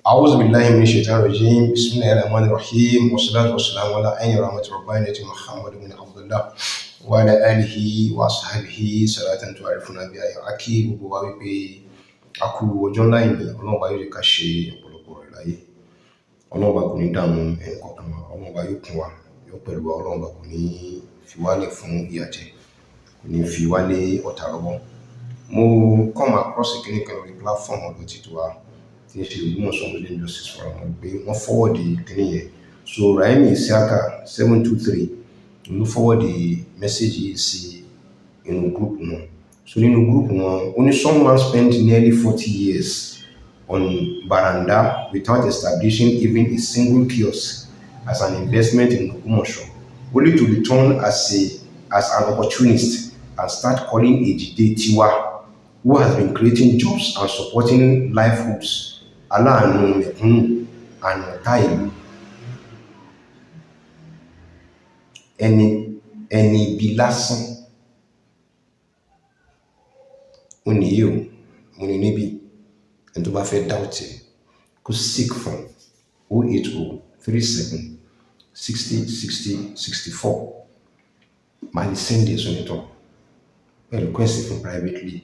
أعوذ بالله من الشيطان الرجيم، بسم الله الرحمن الرحيم، والصلاة والسلام على عين رحمة ربانية محمد بن عبد الله وعلى آله وصحبه صلاة تعرفنا بها. Akí gbogbo wa wípé a kú ọjọ́ ńlá ìní. Ọlọ́run bá yóò jẹ́ ká ṣe ọ̀pọ̀lọpọ̀ rẹ̀ láyé. Ọlọ́run bá kò ní dààmú ẹnì kọ̀ọ̀kan wa. Ọlọ́run bá yóò kún wa, yóò pẹ̀lú wa. Ọlọ́run bá kò ní fi wálẹ̀ fún ìyà jẹ, kò ní fi wálé ọ̀tá lọ́wọ́. Mo come across kíní kan lórí platform ọ̀dọ̀ títí wa tí ń ṣe Ògbómọ̀ṣọ́ Muslim Justice Forum, pé wọ́n forward kíní yẹn. So Rahimi Isiaka 723 ló forward message yìí sí inú group wọn. So nínú group wọn, ó ní someone spent nearly 40 years on baranda without establishing even a single kiosk as an investment in Ògbómọ̀ṣọ́, only to return as an opportunist and start calling Ejide Tiwa, who has been creating jobs and supporting livelihoods, aláàánú mẹ̀kúnnù and ọ̀tá ìlú. Ẹni ibi lásán ó nìyí o. Mo ní níbí, ẹni tó bá fẹ́ doubt ẹ̀, kó seek fún 080 37 60 60 64. Máa lè send ẹ̀ sónítọ̀ ẹ, request fún privately,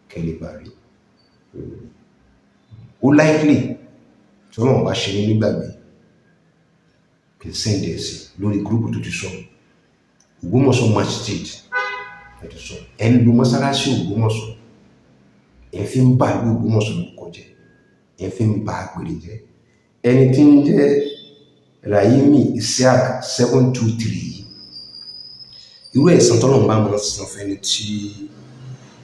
kẹ́ lè bá rí. Ó likely tí Ọlọ́run bá ṣe ní nígbàgbé kí n send ẹ̀ sí lórí group tó ti sọ Ògbómọ̀ṣọ́ Masjid ẹ̀ ti sọ. Ẹ̀ ń lu mọ́sálásí Ògbómọ̀ṣọ́, ẹ̀ fi ń bà ìlú Ògbómọ̀ṣọ́ lórúkọ jẹ́, ẹ̀ fi ń ba àpèrè jẹ́. Ẹni tí ń jẹ́ Rahimi Isiaq 723 yìí, irú ẹ̀san tọ́lọ́run bá máa ń san fẹ́ni tí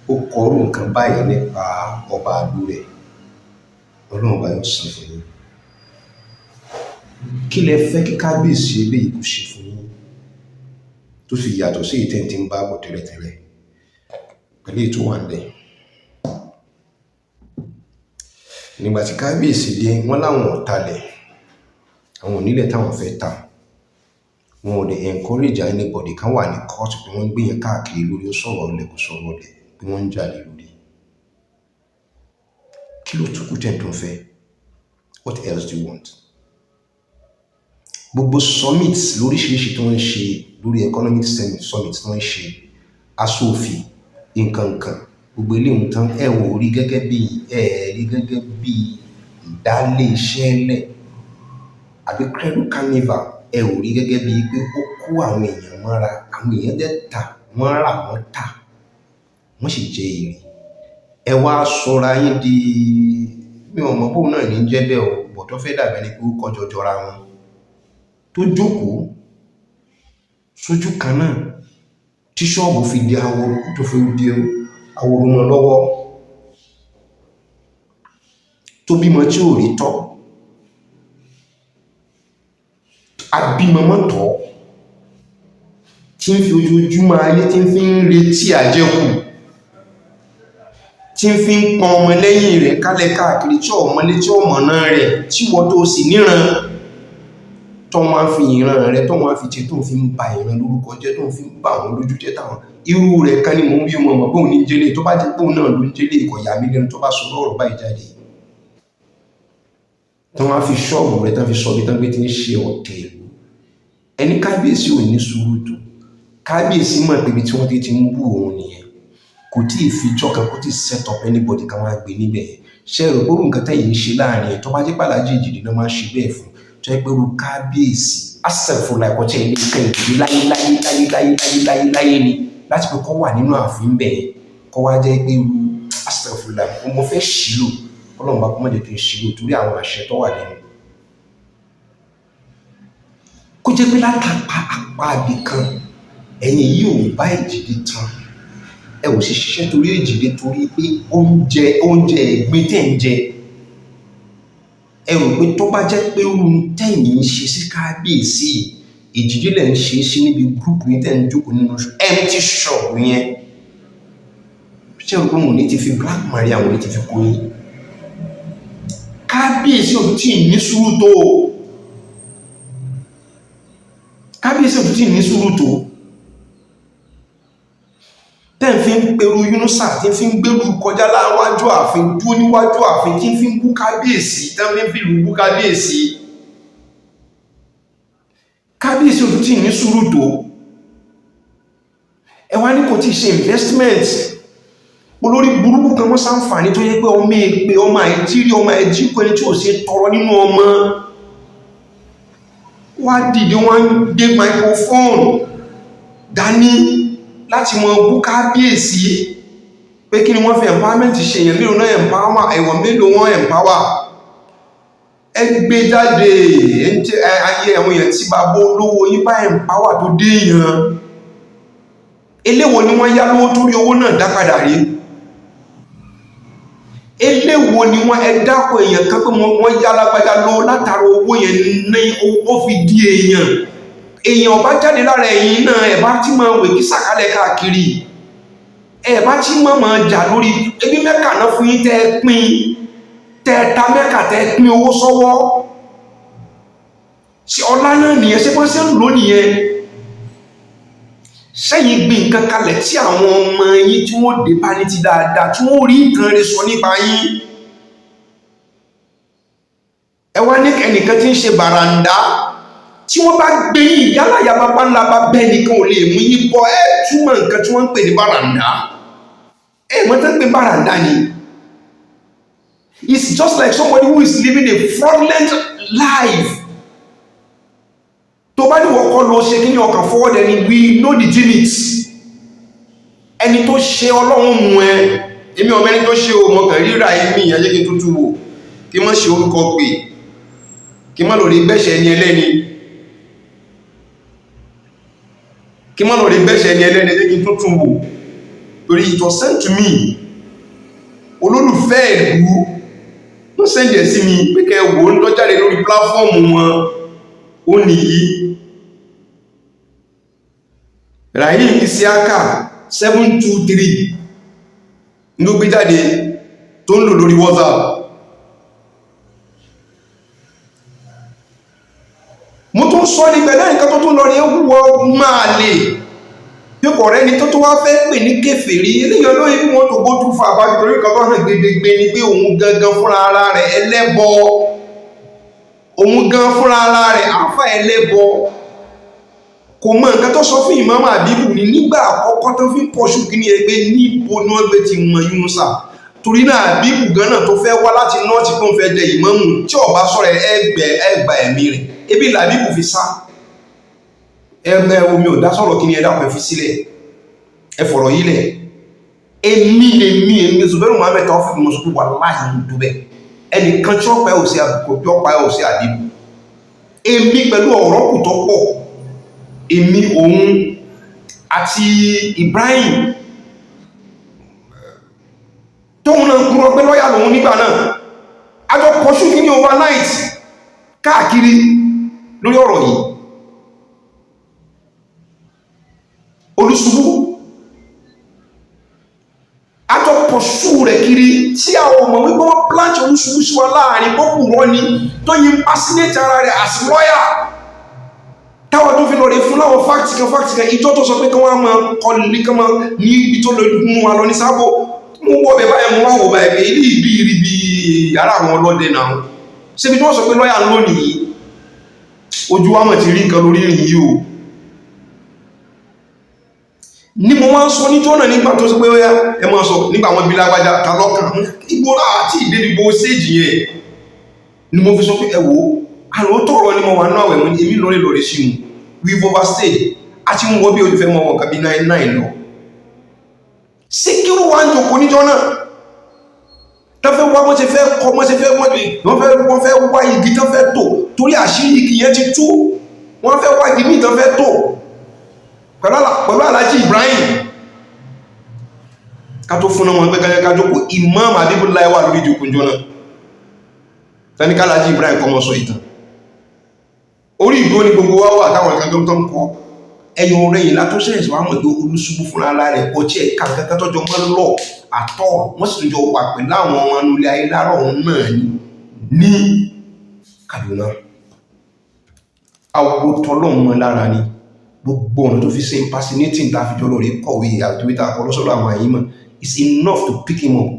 ó kọrú nǹkan báyìí nípa ọba ìlú rẹ̀, Ọlọ́run bá yóò san fún yín. Kí lẹ fẹ́ kí kábíyèsí eléyìí kó ṣe fún yín tó fi yàtọ̀ sí èyí tẹ́ ẹ ti ń bá bọ̀ tẹ́lẹ̀tẹ́lẹ̀ pẹ̀lú èyí tó wà nílẹ̀? Nígbà tí kábíyèsí dé, wọ́n láwọn ò talẹ̀, àwọn onílẹ̀ táwọn fẹ́ tà. Wọn ò dẹ̀ encourage anybody kan wà ní court pé wọ́n ń gbé yẹn káàkiri lórí ó sọ̀rọ̀ ọlẹ̀, kò sọ̀rọ̀ ọlẹ̀, pé wọ́n ń jà lé lórí. Kí ló tún kù tẹ́ tó ń fẹ́? What else do you want? Gbogbo summits lóríṣiríṣi tó ń ṣe lórí economic summit tó ń ṣe, aṣòfin, nǹkan kan, gbogbo eléyìí tán, ẹ ò rí gẹ́gẹ́ bí ẹ rí gẹ́gẹ́ bí ìdálé iṣẹ́ lẹ̀ àbí credit carnival. Ẹ ò rí gẹ́gẹ́ bí pé ó kó àwọn èèyàn mọ́ra, àwọn èèyàn dẹ̀ tà, wọ́n rà, wọ́n tà, wọ́n sì jẹ èrè. Ẹ wá sọra yín di, mi ò mọ̀ bóun náà ní jẹ́ bẹ́ẹ̀ o, bọ̀ tó fẹ́ dàbẹ́ ni pé ó kọjọ jọra wọn, tó jókòó sójú kan náà tí ṣọ́ọ̀bù fi di ahoro, tó fi di ahoro mọ́ lọ́wọ́, tó bímọ tí ò rí tọ́, abímọ mọ́tọ́, tí ń fi ojoojúmọ́ ayé tí ń fi ń retí àjẹkù, tí ń fi ń pọn ọmọ lẹ́yìn rẹ̀ kálẹ̀ káàkiri, tí ọmọlé tí ọmọ náà rẹ̀, tí wọ́n tó sì níran, tó wọ́n fi ìran rẹ̀, tó wọ́n fi jẹ, tó fi ń ba ìran lórúkọ jẹ́, tó fi ń bà wọ́n lójú jẹ́. Táwọn irú rẹ̀ kan ní mò ń wí ọmọ mọ̀ bóun ní jẹ́lé. Tó bá jẹ́ bóun náà ló ń jẹ́lé, ìkọ̀yà mi lẹ́nu tó bá sọ lọ́rọ̀ báyìí jáde, tó wọ́n fi ṣọ́ọ̀bù rẹ̀ tán fi sọ bí tán gbé tí ń ṣe ọ̀tẹ̀ ìlú. Ẹni kábíyèsí ò ní sùúrù tó. Kábíyèsí mọ̀ pé ibi tí wọ́n ti ń bú òun nìyẹn. Kò tí ì fi jọ́ kan kó tí ì set up anybody kan wá gbé níbẹ̀ yẹn. Ṣé ẹ rò pé irú nǹkan tẹ́yìn ń ṣe láàrin ẹ̀, tó bá jẹ́ pàlájì ìjìdí náà máa ń ṣe bẹ́ẹ̀ fún, tó jẹ́ pé irú kábíyèsí asẹ̀fúnla ẹ̀kọ́ tí ẹ̀ ní kẹ́ ìdílé láyé láyé láyé láyé láyé láyé láyé ni láti pé kọ́ wà nínú ààfin bẹ̀ yẹn, kọ́ wá jẹ́ pé irú asẹ̀fúnla, mo fẹ́ ṣìlò, Ọlọ́run bá kó má jẹ́ kí n ṣìlò torí àwọn àṣẹ tó wà lẹ́nu, kó jẹ́ pé látàpá apá ibì kan ẹ̀yin yìí ò bá Èjìdé tán, ẹ ò sì ṣiṣẹ́ torí Èjìdé, torí pé oúnjẹ ẹ̀gbin tẹ̀ ń jẹ. Ẹ rò pé tó bá jẹ́ pé irú tẹ̀yìn ń ṣe sí kábíyèsí Èjìdé lẹ̀ ń ṣe é sí níbi group yín tẹ̀ ń jókòó nínú empty shop yẹn, ṣé rò pé wọn ò ní ti fi Black Maria, wọn ò ní ti fi kó yín? Kábíyèsí ò tí ì ní sùúrù tó, kábíyèsí ò tí ì ní sùúrù tó. Tẹ́ ń fi ń peru Yunusa, tí ń fi ń gbèrú kọjá láwájú ààfin, dúró níwájú ààfin, tí ń fi ń bú kábíyèsí, tẹ́ ń fi ìlú bú kábíyèsí. Kábíyèsí ò tí ní sùúrù tó. Ẹ wá ní kò tí ṣe investment. Olórí burúkú kan wọ́n sáǹfàní tó yẹ pé ọmọ èpè, ọmọ àìjírí, ọmọ àìjíkọ, ẹni tí ò ṣe tọrọ nínú ọmọ wá dìde, wọ́n ń gbé microphone dání láti mọ bú kábíyèsí pé kí ni wọ́n fi empowerment ṣe? Èèyàn mélòó náà empower? Ẹ̀wọ̀n mélòó wọ́n empower? Ẹ gbé jáde ayé àwọn èèyàn tí bàbá olówó yín bá empower tó dé èèyàn eléwo ni wọ́n yá lówó tó rí owó náà dá padà rí? Eléwo ni wọ́n? Ẹ dákọ̀ èèyàn kan pé wọ́n yá lágbájá lówó, látara owó yẹn ní ó fi di èèyàn. Èèyàn bá jáde lára ẹ̀yìn náà, ẹ̀ bá tí máa wè kí sàkálẹ̀ káàkiri, ẹ̀ bá tí máa máa jà lórí ebi. Mẹ́kà náà fún yín, tẹ́ ẹ pín, tẹ́ ẹ ta Mẹ́kà, tẹ́ ẹ pín owó sọ́wọ́ sí ọlá náà nìyẹn. Ṣé wọ́n ṣe ń lò nìyẹn? Sẹ́yìn gbé nǹkan kalẹ̀ tí àwọn ọmọ yín tí wọ́n dé bá ní ti dáadáa, tí wọ́n rí nǹkan rẹ̀ sọ nípa yín? Ẹ wá ní ẹnìkan tí ń ṣe bàràǹdá, tí wọ́n bá gbé yín yálà ya, bàbá ńlá bá bẹ́ẹ̀ nìkan ò lè mú yín bọ́. Ẹ túmọ̀ nǹkan tí wọ́n ń pè ní bàràǹdá? Ẹ mọ̀ tán pé bàràǹdá ni. It's just like somebody who is living a fraudulent life. Tó bá ní wọ́n kọ́ lọ ṣe kí ní ọkàn forward ẹni, we know the gimmicks. Ẹni tó ṣe, Ọlọ́run mú ẹ. Èmi ọmọ ẹni tó ṣe o, mọ̀ kàn ríra èmi ìyẹn. Jẹ́ kí n tútù wò, kí mọ́ ṣe orúkọ pè, kí mọ́ lórí gbẹ́ṣẹ̀ ẹni ẹlẹ́ni, kí mọ́ lórí gbẹ́ṣẹ̀ ẹni ẹlẹ́ni. Jẹ́ kí n tútù wò torí it was sent to me. Olólùfẹ́ ìlú wọ́n send ẹ̀ sí mi pé kẹ́ wò ó ń tọ́jáde lórí platform wọn. Ó nìyí, Rahim Isiaka 723 ló gbé jáde tó ń lò lórí WhatsApp. Mo tún sọ ní pẹ̀lú nǹkan tó tún lọ rí wọ́ máa lè bí kò rẹ́ni tó tó wá fẹ́ pè ní kèfèrí. Eléyìí olóyè bí wọ́n tó go too far bá, torí nǹkan tó hàn gbedegbe ni pé òun gangan fúnra ara rẹ̀ ẹlẹ́bọ, òun gan fúnra ara rẹ̀ àáfà ẹlẹ́bọ. Kò mọ nǹkan tó sọ fún Ìmáàmù Àbíbù ní nígbà àkọ́kọ́ tó fi ń pọ̀ṣù kí ní ẹgbẹ́ níbo ní wọ́n gbé ti mọ Yunusa. Torí náà Àbíbù gan náà tó fẹ́ wá láti nọ́ọ̀tì tó ń fẹ́ jẹ ìmáàmù, tí ó bá sọ̀rọ̀ ẹgbẹ́ ẹgbà ẹ̀mí rẹ̀ ebi làbíbù fi sá ẹgbẹ́ omi ò dá sọ̀rọ̀. Kí ni ẹ dákun, ẹ fi sílẹ̀, ẹ fọ̀rọ̀ yìí lẹ̀. Èmi lèmi, èmi Zubairu Muhammed Taofeek, mo sọ pé wàláhì ń dúbẹ̀ ẹnìkan tí ó pa ẹ̀ ò sí àbùkù, tí ó pa ẹ̀ ò sí Àbíbù. Èmi pẹ̀lú ọ̀rọ̀ kù tó pọ̀, èmi, òun àti Ibrahim tóun náà kúrò pé lọ́yà lòun nígbà náà, àjọ pọ̀ṣù kí ní overnight káàkiri lórí ọ̀rọ̀ yìí. Olùsùbú àjọ pọ̀ṣù rẹ̀ kiri tí a ò mọ̀ wípé wọ́n plant Olùsùbú sí wa láàrin pọ́pù rọ́ ni tó yí impersonate ara rẹ̀ as lawyer, táwọn tó fi lọ rí fún láwọn fáktì kan, fáktì kan. Ìjọ tó sọ pé kí wọ́n máa kọ ní kí wọ́n ní ibi tó lọ mú wa lọ ní Sábò, mú wọ́ bẹ̀ báyìí, mú wá wò báyìí pé ilé ìbí rí bí yàrá àwọn ọlọ́dẹ náà. Ṣébi tí wọ́n sọ pé lọ́yà lónìí, ojú wa mọ̀ ti rí nǹkan lórí ìrìn yìí o. Ní mo máa ń sọ níjọ́ náà nígbà tó sọ pé ó yá, ẹ máa sọ nígbà wọn bí lágbájá ta lọ́kàn igbó àti ìdébìgbò séèjì yẹn ni mo fi sọ pé ẹ wò ó, àlọ́ tọ̀rọ̀ ni mo wà náà wẹ̀. Mo ní èmi lórí lórí sí mu, we've overstayed, àti ń wọ́ bí olùfẹ́ mọ́ wọn kàbí 99 lọ. Síkírù wa ń jòkó níjọ́ náà tọ́fẹ́ wá, wọ́n ṣe fẹ́ kọ́, wọ́n ṣe fẹ́, wọ́n fẹ́ wá igi tán fẹ́ tò, torí àṣírí igi yẹn ti tú. Wọ́n fẹ́ wá igi míì tán fẹ́ tò pẹ̀lú Alhaji Ibrahim ká tó fún wọn pé ká jókòó. Imam Abibullah wà lórí ìjókòó níjọ́ náà tani ká Alhaji Ibrahim kọ́ mọ́ sọ ìtàn orí ìdúró ní gbogbo wa wà táwọn ìkan tó ń kọ́ ẹyọ rẹ̀ yìí látó sẹ́yìn wà mọ̀ pé Olùṣubú fúnra ara rẹ̀ kò tí ẹ̀ ká kankan tọ́jọ́ mọ́ lọ àtọ́. Wọ́n sì tún jọ wà pẹ̀lú àwọn ọmọ inú ilé ayé láàárọ̀ òun náà ní Kaduna. Awo tọ́lọ́ mọ́ lára ni. Gbogbo ọ̀nà tó fi ṣe impersonating tá a fi jọ lọ rí kọ̀wé àti tá a kọ lọ́sọ̀rọ̀ àwọn àyímọ̀ is enough to pick him up.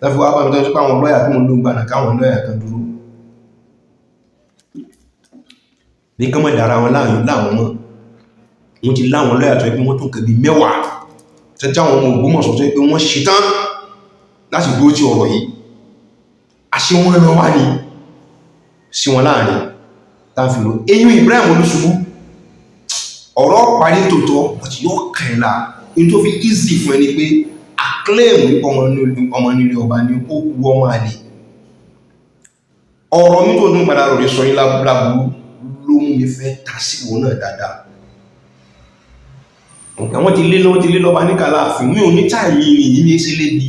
Láfi wá bá mi tó ń sọ pé àwọn lọ́ọ̀yà tí mo ń lò ń gbà náà, káwọn lọ́ọ̀yà kan dúró ní kán mọ̀ dára wọn láàyò láwọn mọ́. Wọ́n ti láwọn lọ́ọ̀yà tó yẹ pé wọ́n tó nǹkan bí 10 tẹ́tẹ́ àwọn ọmọ Ògbómọ̀ṣọ́ tó yẹ pé wọ́n ṣetán láti dúró tí ọ̀rọ̀ yìí. Àṣẹ wọn rán wá ní sí wọn láàrin táàfin ló eyín Ibrahim Olúṣubú. Ọ̀rọ̀ parí tòótọ́, but yóò kàn ẹ́ la. Ní tó fi easy fún ẹni pé acclaim nípa ọmọ nílé ọba ní ó wu ọmọ àlè. Ọ̀rọ̀ mi tó tún padà rò sọ yín láburú ló mú mi fẹ́ ta sí wọn náà dáadáa. Nǹkan wọ́n ti lé lọ́wọ́, ti lé lọ́ba ní kàláàfin. Mi ò ní time ní ìyí ṣe lébi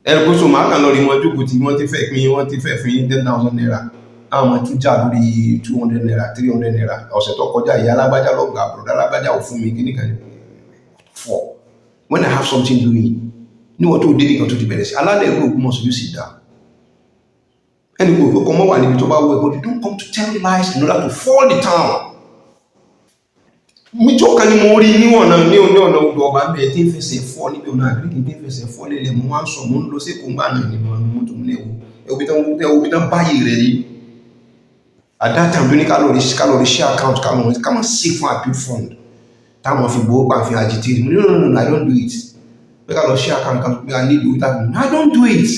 ẹ̀rù kó so máa kàn lọ rí wọn jókòó tí wọ́n ti fẹ́ pín, wọ́n ti fẹ́ fún yín ₦10,000, àwọn ọmọ tún jà lórí ₦200, ₦300. Ọ̀sẹ̀ tó kọjá, ìyá alágbájá lọ́gbà, bùrọ̀dá alágbájá ò fún mi kíní kan for when I have something doing. Níwọ̀n tó dé nìkan tó ti bẹ̀rẹ̀ sí alálẹ̀ ìlú Ògbómọ̀ṣọ́ yóò sì dá ẹni kò kọ́kọ́ mọ́ wà níbi tó bá wọ ẹ̀kọ́. You don't come to tell lies in order to fall the town. Míjọ́ kan ni mo rí níwọ̀n náà ní ọ̀nà odò ọba bẹ́ẹ̀ tí ń fẹsẹ̀ fọ́ níbi ọ̀nà àgíríkì tí ń fẹsẹ̀ fọ́ lélẹ̀. Mo wá ń sọ, mo ń lọ sí Èkó ńgbà náà ni mo mọ́tò múlẹ̀ wo ẹwọ́ bí tán báyìí rẹ̀ rí. At that time ló ní kálọ̀rí share account, káwọn seek fún appeal fund táwọn fi gbowó pa fi agitate. Mo ní, "No, no, no, I don't do it." Pé ká lọ share account kan pé a need owó tàbí, I don't do it.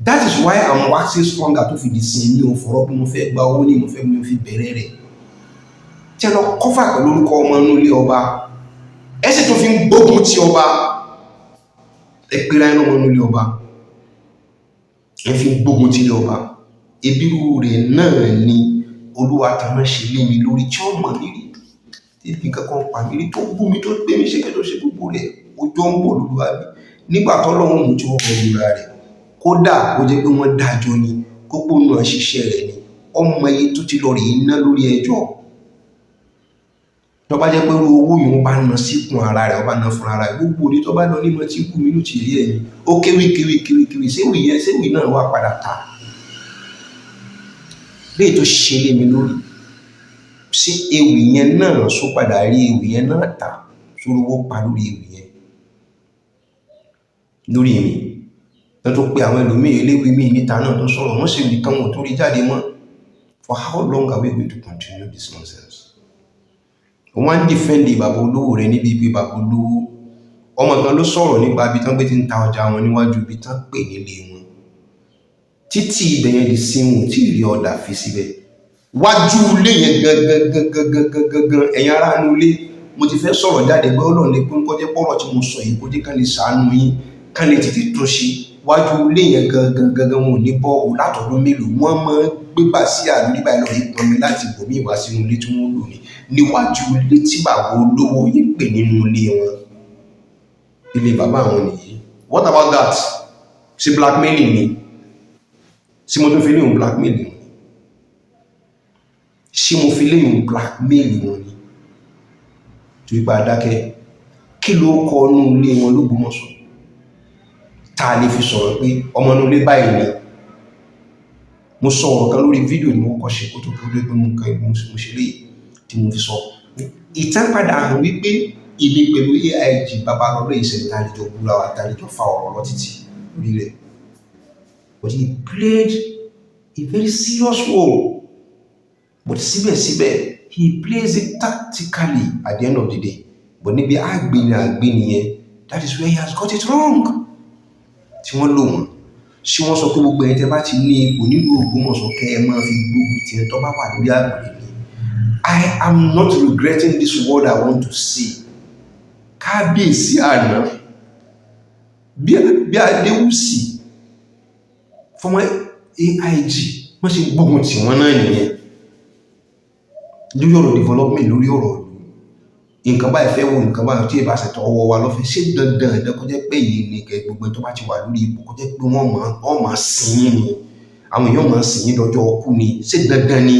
That is why I'm waxing stronger tó fi di sin. Mi ò fọ̀rọ̀ pé mo fẹ́ gba owó ní mo fẹ́ mi ò fi bẹ̀rẹ̀ rẹ̀ tí ẹ lọ kọ́fà pẹ̀lú orúkọ ọmọ inú ilé ọba. Ẹ sì tún fi ń gbógun ti ọba. Ẹ pera ẹ lọ́mọ inú ilé ọba, ẹ fi ń gbógun ti ilé ọba. Ebírú rẹ̀ náà ni olúwa tàná ṣe lé mi lórí tí ó mọ̀ mí rí, tí ibi kankan pa mí rí, tó bú mi, tó gbé mi ṣépè, tó ṣe gbogbo rẹ̀. Ọjọ́ ń bọ̀ lóluwà mi nígbà tọ́lọ́run mú tí ó rọ ìrora rẹ̀. Kódà ó jẹ́ pé wọ́n dájọ́ ni kókó náà ṣiṣẹ́ rẹ̀ ni ọmọ iye tó ti lọ rèé ná lórí ẹjọ́. Tó bá jẹ́ pé irú owó yìí wọ́n bá ná síkùn ara rẹ̀, wọ́n bá ná fún ara rẹ̀, gbogbo òní tó bá lọ nímọ̀ tí kú mi ló ti rí ẹ̀yìn ó kéwì kéwì kéwì kéwì séwì yẹn, séwì náà wà padà ta léè tó ṣe lé mi lórí sí. Ewì yẹn náà só padà rí ewì yẹn náà tà sórí owó pa lórí ewì yẹn lórí mi tó tó pé àwọn ẹlòmíì eléwì míì níta náà tó sọ̀rọ̀, wọ́n sì nìkan wọn tó rí jáde mọ́. For how long are we going to continue this nonsense? Wọ́n ń defend bàbá olówó rẹ̀ níbi pé bàbá olówó ọmọ kan ló sọ̀rọ̀ nípa ibi tán gbé tí ń ta ọjà wọn níwájú ibi tán pè nílé wọn títí ibẹ̀ yẹn di síhùn tí ìrí ọ̀dà fi síbẹ̀ wájú ilé yẹn gangan gangan gangan gangan. Ẹ̀yin ará inú ilé, mo ti fẹ́ sọ̀rọ̀ jáde pé Ọlọ́run lè pín kọjá pọ̀rọ̀ tí mo sọ yìí kó jẹ́ kán lè ṣàánú yín, kán lè tètè tún ṣe. Wájú ilé yẹn gangan gangan, wọn ò ní bọ́ ò látọ̀dún mélòó. Wọ́n máa ń gbégbà sí àlórí báyìí lọ́ọ́ yìí pọnmi láti bòmí wá sínú ilé tí wọ́n lò ní níwájú ilé tí bàbá olówó yìí pè nínú ilé wọn. Ilé bàbá àwọn nìyí. What about that? Ṣé blackmailing ni? Ṣé mo tún fi léyìn blackmail wọn ni? Ṣé mo fi léyìn blackmail wọn ni? Torí pé adákẹ́ kí ló kọ inú ilé wọn l'Ógbómọ̀ṣọ́ tá a lè fi sọ̀rọ̀ pé ọmọ inú ilé báyìí ni? Mo sọ ọ̀rọ̀ kan lórí fídíò tí mo kọ́kọ́ ṣe kó tó kó dé pé mo kàn mo ṣe léyìí tí mo fi sọ ìtàn padà hàn wípé èmi pẹ̀lú AIG Babalọlá ìṣẹ̀lẹ̀ tá a lè jọ búra wa, tá a lè jọ fa ọ̀rọ̀ lọ títí lórí rẹ̀, but he played a very serious role. But síbẹ̀síbẹ̀, he plays it tactically at the end of the day. But níbi àgbè ni àgbè nìyẹn. That is where he has got it wrong. Tí wọ́n lò wọ́n ṣé wọ́n sọ pé gbogbo ẹ̀yin tẹ́ bá ti ní ipò nílùú Ògbómọ̀ṣọ́, kẹ́ ẹ máa fi gbógun tiẹ̀ tó bá wà lórí àgbèrè ni. I am not regretting this word I want to say. Kábíyèsí àná bí Adéwùsì fọmọ AIG wọ́n ṣe gbógun tì wọ́n náà nìyẹn lórí ọ̀rọ̀ development, lórí ọ̀rọ̀ ìlú. Nǹkan báyìí fẹ́ wo nǹkan báyìí tí ìbá ṣètò ọwọ́ wa lọ́fẹ̀ẹ́. Ṣé dandan ẹ̀dá kó jẹ́ pé yìí ni kẹ gbogbo tó bá ti wà lórí ipò kó jẹ́ pé wọ́n máa sìn yín ni, àwọn èèyàn máa sìn yín lọ́jọ́ ọkú ni? Ṣé dandan ni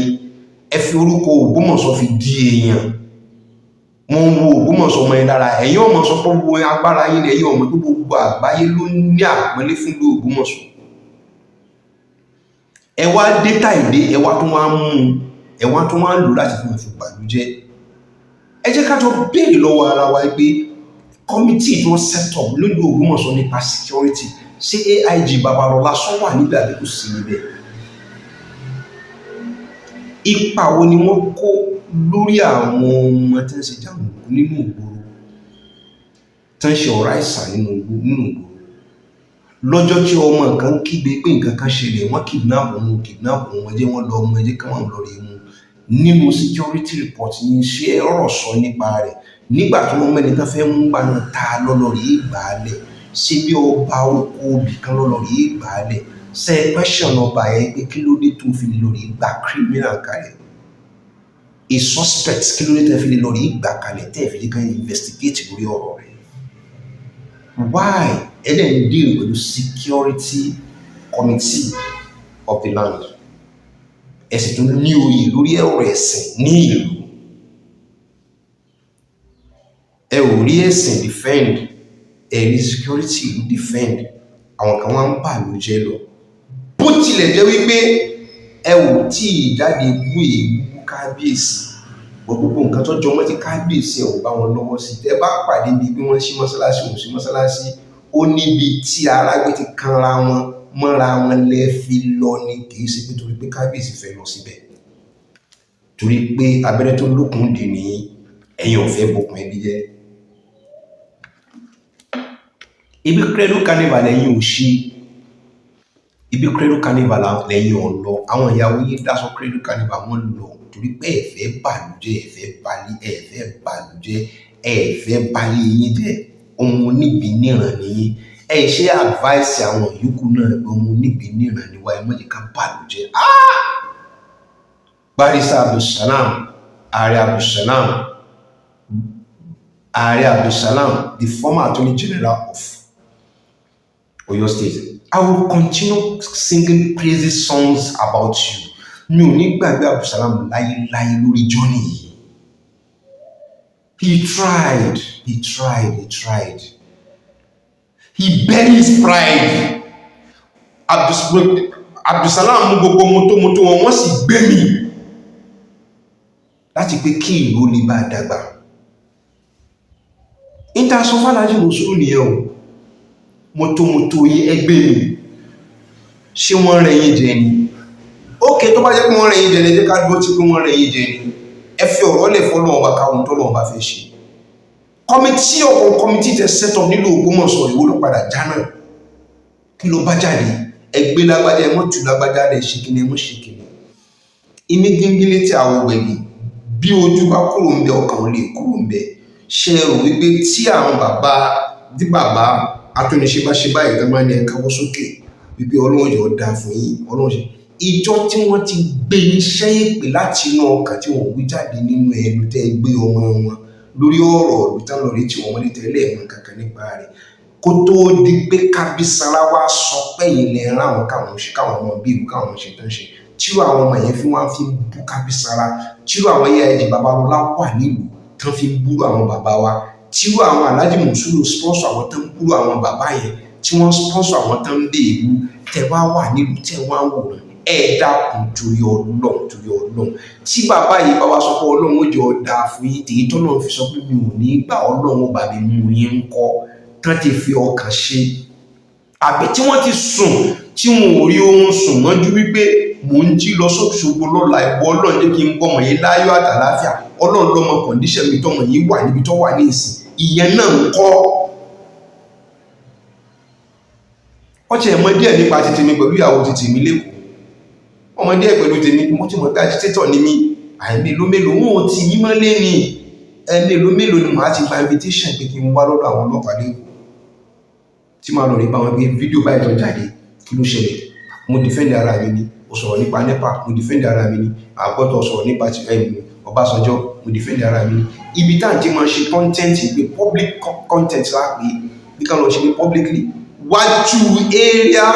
ẹ fi orúkọ Ògbómọ̀ṣọ́ fi di èèyàn? Wọ́n ń wo Ògbómọ̀ṣọ́ ọmọ yẹn lára. Ẹ̀yin ọmọ sọ pé wo agbára yín ni. Ẹ̀yin ọmọ pé gbogbo àgbáyé ló ní àpọ́nlé fún ìlú Ògbómọ̀ṣọ́. Ẹ wá dé táìdé, ẹ wá tún wá mú un. Ẹ̀wọ̀n tó wá ń lò láti fi fi bàlújẹ́. Ẹ jẹ́ ká jọ béèrè lọ́wọ́ ara wa pé committee tí wọ́n set up lójú Ògbómọ̀ṣọ́ nípa security, ṣé AIG Babalọ́lá sọ wà níbẹ̀ àbí kò sí níbẹ̀? Ipa wo ni wọ́n kó lórí àwọn ọmọ tí ń ṣe jàǹdùkú nínú ìgboro, tí ń ṣe ọ̀rá ìsà nínú ìgboro? Lọ́jọ́ tí ọmọ kan kígbe pé nǹkan kan ṣẹlẹ̀, wọ́n kidnap òun, kidnap òun, ẹ jẹ́ wọ́n lọ mú, ẹ jẹ́ káwọn lọ rí mú. Nínú security report yìí, ṣé ọ̀rọ̀ sọ nípa rẹ̀? Nígbà tí wọ́n mẹ́ni tán fẹ́ mú gbà náà, ta lọ́lọ́ rí gbà á lẹ̀? Ṣé bí ọba oko obì kan lọ́lọ́ rí gbà á lẹ̀? Ṣe question ọba yẹn pé kí ló dé tó fi lè lọ rí gbà criminal kalẹ̀, a suspect? Kí ló dé tẹ́ fi lè lọ rí gbà kalẹ̀, tẹ́ fi lè kàn investigate lórí ọ̀rọ̀ rẹ̀? Why? Ẹ dẹ̀ ń deal pẹ̀lú security committee of the land, ẹ sì tún ní oyè lórí ọ̀rọ̀ ẹ̀sìn ní ìlú. Ẹ ò rí ẹ̀sìn defend, ẹ rí security ìlú defend. Àwọn kan wá ń bà ló jẹ́ lọ. Bó tilẹ̀ jẹ́ wípé ẹ ò tí ì jáde bú èébú kábíyèsí, gbogbo nǹkan tó jọmọ́ tí kábíyèsí, ẹ ò bá wọn lọ́wọ́ sí. Tẹ́ bá pàdé bíi bí wọ́n ṣí mọ́ṣáláṣí, òun sí mọ́ṣáláṣí, ó níbi tí arágbé ti kanra wọn mọ́ra wọn lẹ́ fi lọ ni. Kì í ṣe pé torí pé kábíyèsí fẹ́ lọ síbẹ̀, torí pé abẹ́rẹ́ tó lókun dì ní ẹ̀yin ò fẹ́ bokùn ẹbí jẹ́. Ibi Cradle Carnival lẹ́yìn ò ṣe, ibi Cradle Carnival lẹ́yìn ò lọ. Àwọn ìyàwó yín dáṣọ Cradle Carnival, wọ́n lọ torí pé ẹ fẹ́ bàlújẹ́, ẹ fẹ́ balẹ̀, ẹ fẹ́ bàlújẹ́, ẹ fẹ́ balẹ̀ yín jẹ́. Ohun oníbi níran nìyí. Ẹ ṣe advice àwọn yòókù náà pé ohun oníbi níran ni wá, ẹ má jẹ́ ká bàlújẹ́. Barrister Abdulsalam, Ààrẹ Abdulsalam, Ààrẹ Abdulsalam, the former Attorney General of Oyo State, I will continue singing praises songs about you. Mi ò ní gbàgbé Abdulsalam láyéláyé lórí journey yìí. He tried, he tried, he tried. He buried his pride. Abdulsalam mú gbogbo mọ́tòmọ́tò wọn, wọ́n sì gbé mi láti pé kí ìlú lè bá dàgbà. Intasọfàlájì mùsùlùmí nìyẹn o. Mọ́tòmọ́tò yí ẹgbẹ́ mi, ṣé wọ́n rẹ̀ yín jẹ ni? Ókè, tó bá jẹ́ pé wọ́n rẹ̀ yín jẹ ni, ẹ jẹ́ ká dúró tí pé wọ́n rẹ̀ yín jẹ ni. Ẹ fi ọ̀rọ̀ lẹ̀ fọ́lọ́wọ́n bá káwọn tó lọ́wọ́ bá fẹ́ ṣe. Committee ọ̀kan, committee tẹ set up nílùú Ògbómọ̀ṣọ́, ìwó ló padà já náà? Kí ló bá jáde? Ẹgbẹ́ lágbájá, ẹ mọ́ tù lágbájá rẹ̀, ṣe kíni, ẹ mọ́ ṣe kíni. Imí gíngín létí àwọ̀ gbẹ̀gì, bí ojú bá kúrò ń bẹ, ọkàn ò lè kúrò ń bẹ. Ṣe rò wípé tí àwọn bàbá, tí bàbá atúnṣe bá ṣe báyìí tán, máa ní ẹ káwọ́ sókè wípé Ọlọ́run yóò dáa fún yín, Ọlọ́run ṣe ìjọ tí wọ́n ti gbé iṣẹ́ ìpè láti inú ọkàn tí wọ́n wí jáde nínú ẹnu tẹ́ gbé ọmọ wọn lórí ọ̀rọ̀ ìlú tán lọ rí tí wọ́n wọlé tẹ́lẹ̀ mọ́ kankan nípa rẹ̀, kó tó di pé kábísára wá sọ pẹ́yìn lẹ ráwọn káwọn ṣe, káwọn ọmọ bíi ìlú káwọn ṣe tán ṣe, tírú àwọn ọmọ yẹn fi wọ́n fi ń bú kábísára, tírú àwọn AIG Babalọ́lá wà nílùú tán fi ń búrú àwọn bàbá wa, tírú àwọn Alhaji Monsuru sponsor àwọn tán ń búrú àwọn bàbá yẹn, tí wọ́n sponsor àwọn tán ń dé ìlú, tẹ wá wà nílùú, tẹ wá ń wòran, ẹ dákun, torí Ọlọ́run, torí Ọlọ́run, tí bàbá yìí bá wá sọ pé Ọlọ́run ó jẹ́ ọ̀dà fún yín, tèyí tọ́lọ́run fi sọ pé mi ò ní gbà, Ọlọ́run ó bá mi mú yín ń kọ́ tán ti fi ọkàn ṣe, àbí tí wọ́n ti sùn tí wọn ò rí oorun sùn mọ́jú wípé mò ń jí lọ sóṣogbo lọ́la, ìwọ Ọlọ́run jẹ́ kí n bọ́mọ yìí láyọ̀ àtàláfíà. Ọlọ́run lọ́mọ condition mi tọmọ yìí wà níbi tó wà ní ìsìn, ìyẹn náà ń kọ́. Wọ́n ti ẹ̀mọ́ díẹ̀ nípa ti tèmi pẹ̀lú ìyàwó ti tèmi lẹ́kọ̀ọ́, ọmọ díẹ̀ pẹ̀lú tèmi. Mo ti mọ̀ pé agitator ni mí. Àìmélòó mélòó wọn ò tí yí mọ́lé ní, ẹ̀mélòó mélòó ni màá ti gba invitation pé kí n wá lọ́dọ̀ àwọn ọlọ́pàá lẹ́kọ̀ọ́, tí màá lọ rí bá wọn gbé fídíò báyìí tó jáde, kí ló ṣẹlẹ̀? Mo defend ara mi ni. Ó sọ̀rọ̀ nípa NEPA, mo defend ara mi ni. Àgbọ́tọ̀ sọ̀rọ̀ nípa ti Ọbásanjọ́, mo defend ara mi ni. Ibi tá à ń ti máa ṣe content pé public content lápè bí ká lọ ṣe ní publicly, wájú area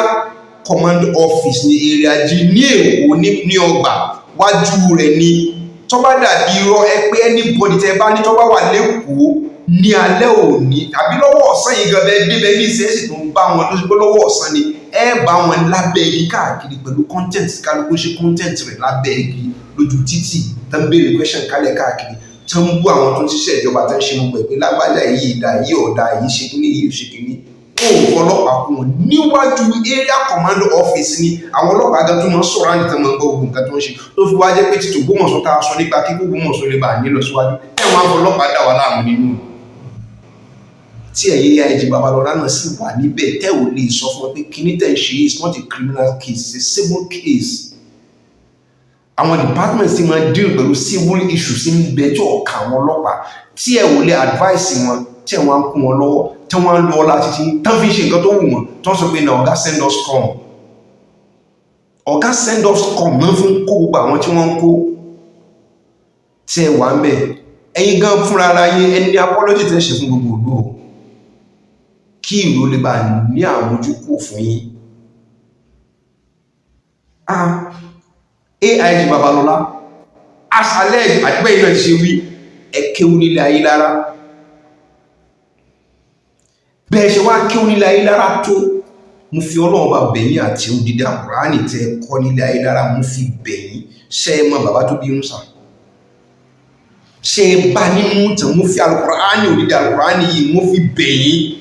command office ní Area G ní Èkó, ní ọgbà wájú rẹ̀ ni. Tó bá dàbí irọ́, ẹ pé anybody tẹ bá ní tó bá wà lẹ́kọ̀ọ́ ní alẹ́ òní tàbí lọ́wọ́ ọ̀sán yìí gan, bẹ́ẹ̀ débẹ̀ ní ìṣẹ́sì tó ń bá wọn tó ṣe pé lọ́wọ́ ọ̀sán ni. Ẹ bá wọn lábẹ́ igi káàkiri pẹ̀lú content. Kálukú ṣe content rẹ̀ lábẹ́ igi lójú títì, tó ń béèrè question kálẹ̀ káàkiri, tó ń bú àwọn tó ń ṣiṣẹ́ ìjọba, tó ń ṣe gbogbo ẹ̀ pé lágbájá yìí ìdá yìí, ọ̀dà yìí ṣe kíní yìí, ṣe kíní. Ó ọlọ́pàá kún wọn níwájú area command office ni. Àwọn ọlọ́pàá gan tó máa ń sọ̀rọ̀ àǹtí, tó máa ń gbọ́ gbogbo nǹkan tó ń ṣe, tó fi wá jẹ́ pé títí Ògbómọ̀ṣọ́ tá a sọ nípa kí Ògbómọ̀ṣọ́ lè bá a nílọ síwájú, ẹ̀wọ̀n àwọn ọlọ́pàá dà wá láàmú nínú tí ẹ̀yin AIG Babalọ́lá náà sì wà níbẹ̀, tẹ́ ò lè sọ fún wọn pé kíní tẹ̀ ń ṣe is not a criminal case, it's a civil case. Àwọn departments tí wọ́n deal pẹ̀lú civil issues ń bẹ tí ọ̀ka àwọn ọlọ́pàá, tí ẹ ò lè advice wọn, tí ẹ wọ́n á kún wọn lọ́wọ́, tí wọ́n á lo ọlá títí tán fi ṣe nǹkan tó wù wọ́n, tó ń sọ pé na "Ọ̀gá send us come, ọ̀gá send us come" náà fi ń kó gbogbo àwọn tí wọ́n ń kó, tí ẹ wà ń bẹ̀. Ẹ̀yin gan fúnra ara yín, ẹni apology tẹ́ ṣe fún gbogbo ìlú o, kí ìlú lè bá ní àmójúkò fún yín. Ah, AIG Babalọ́lá, as alleged, àti bẹ́ẹ̀ náà ti ṣe wí, ẹ kéwú nílé ayé lára. Bẹ́ẹ̀ ṣe wá kéwú nílé ayé lára tó, mo fi Ọlọ́run bá bẹ̀yìn àti odidi Àkùránì tẹ́ kọ́ nílé ayé lára, mo fi bẹ̀yìn. Ṣe é mọ bàbá tó bí Musa? Ṣe é bá nínú tàn? Mo fi Alukùránì, odidi Alukùránì yìí, mo fi bẹ̀yìn.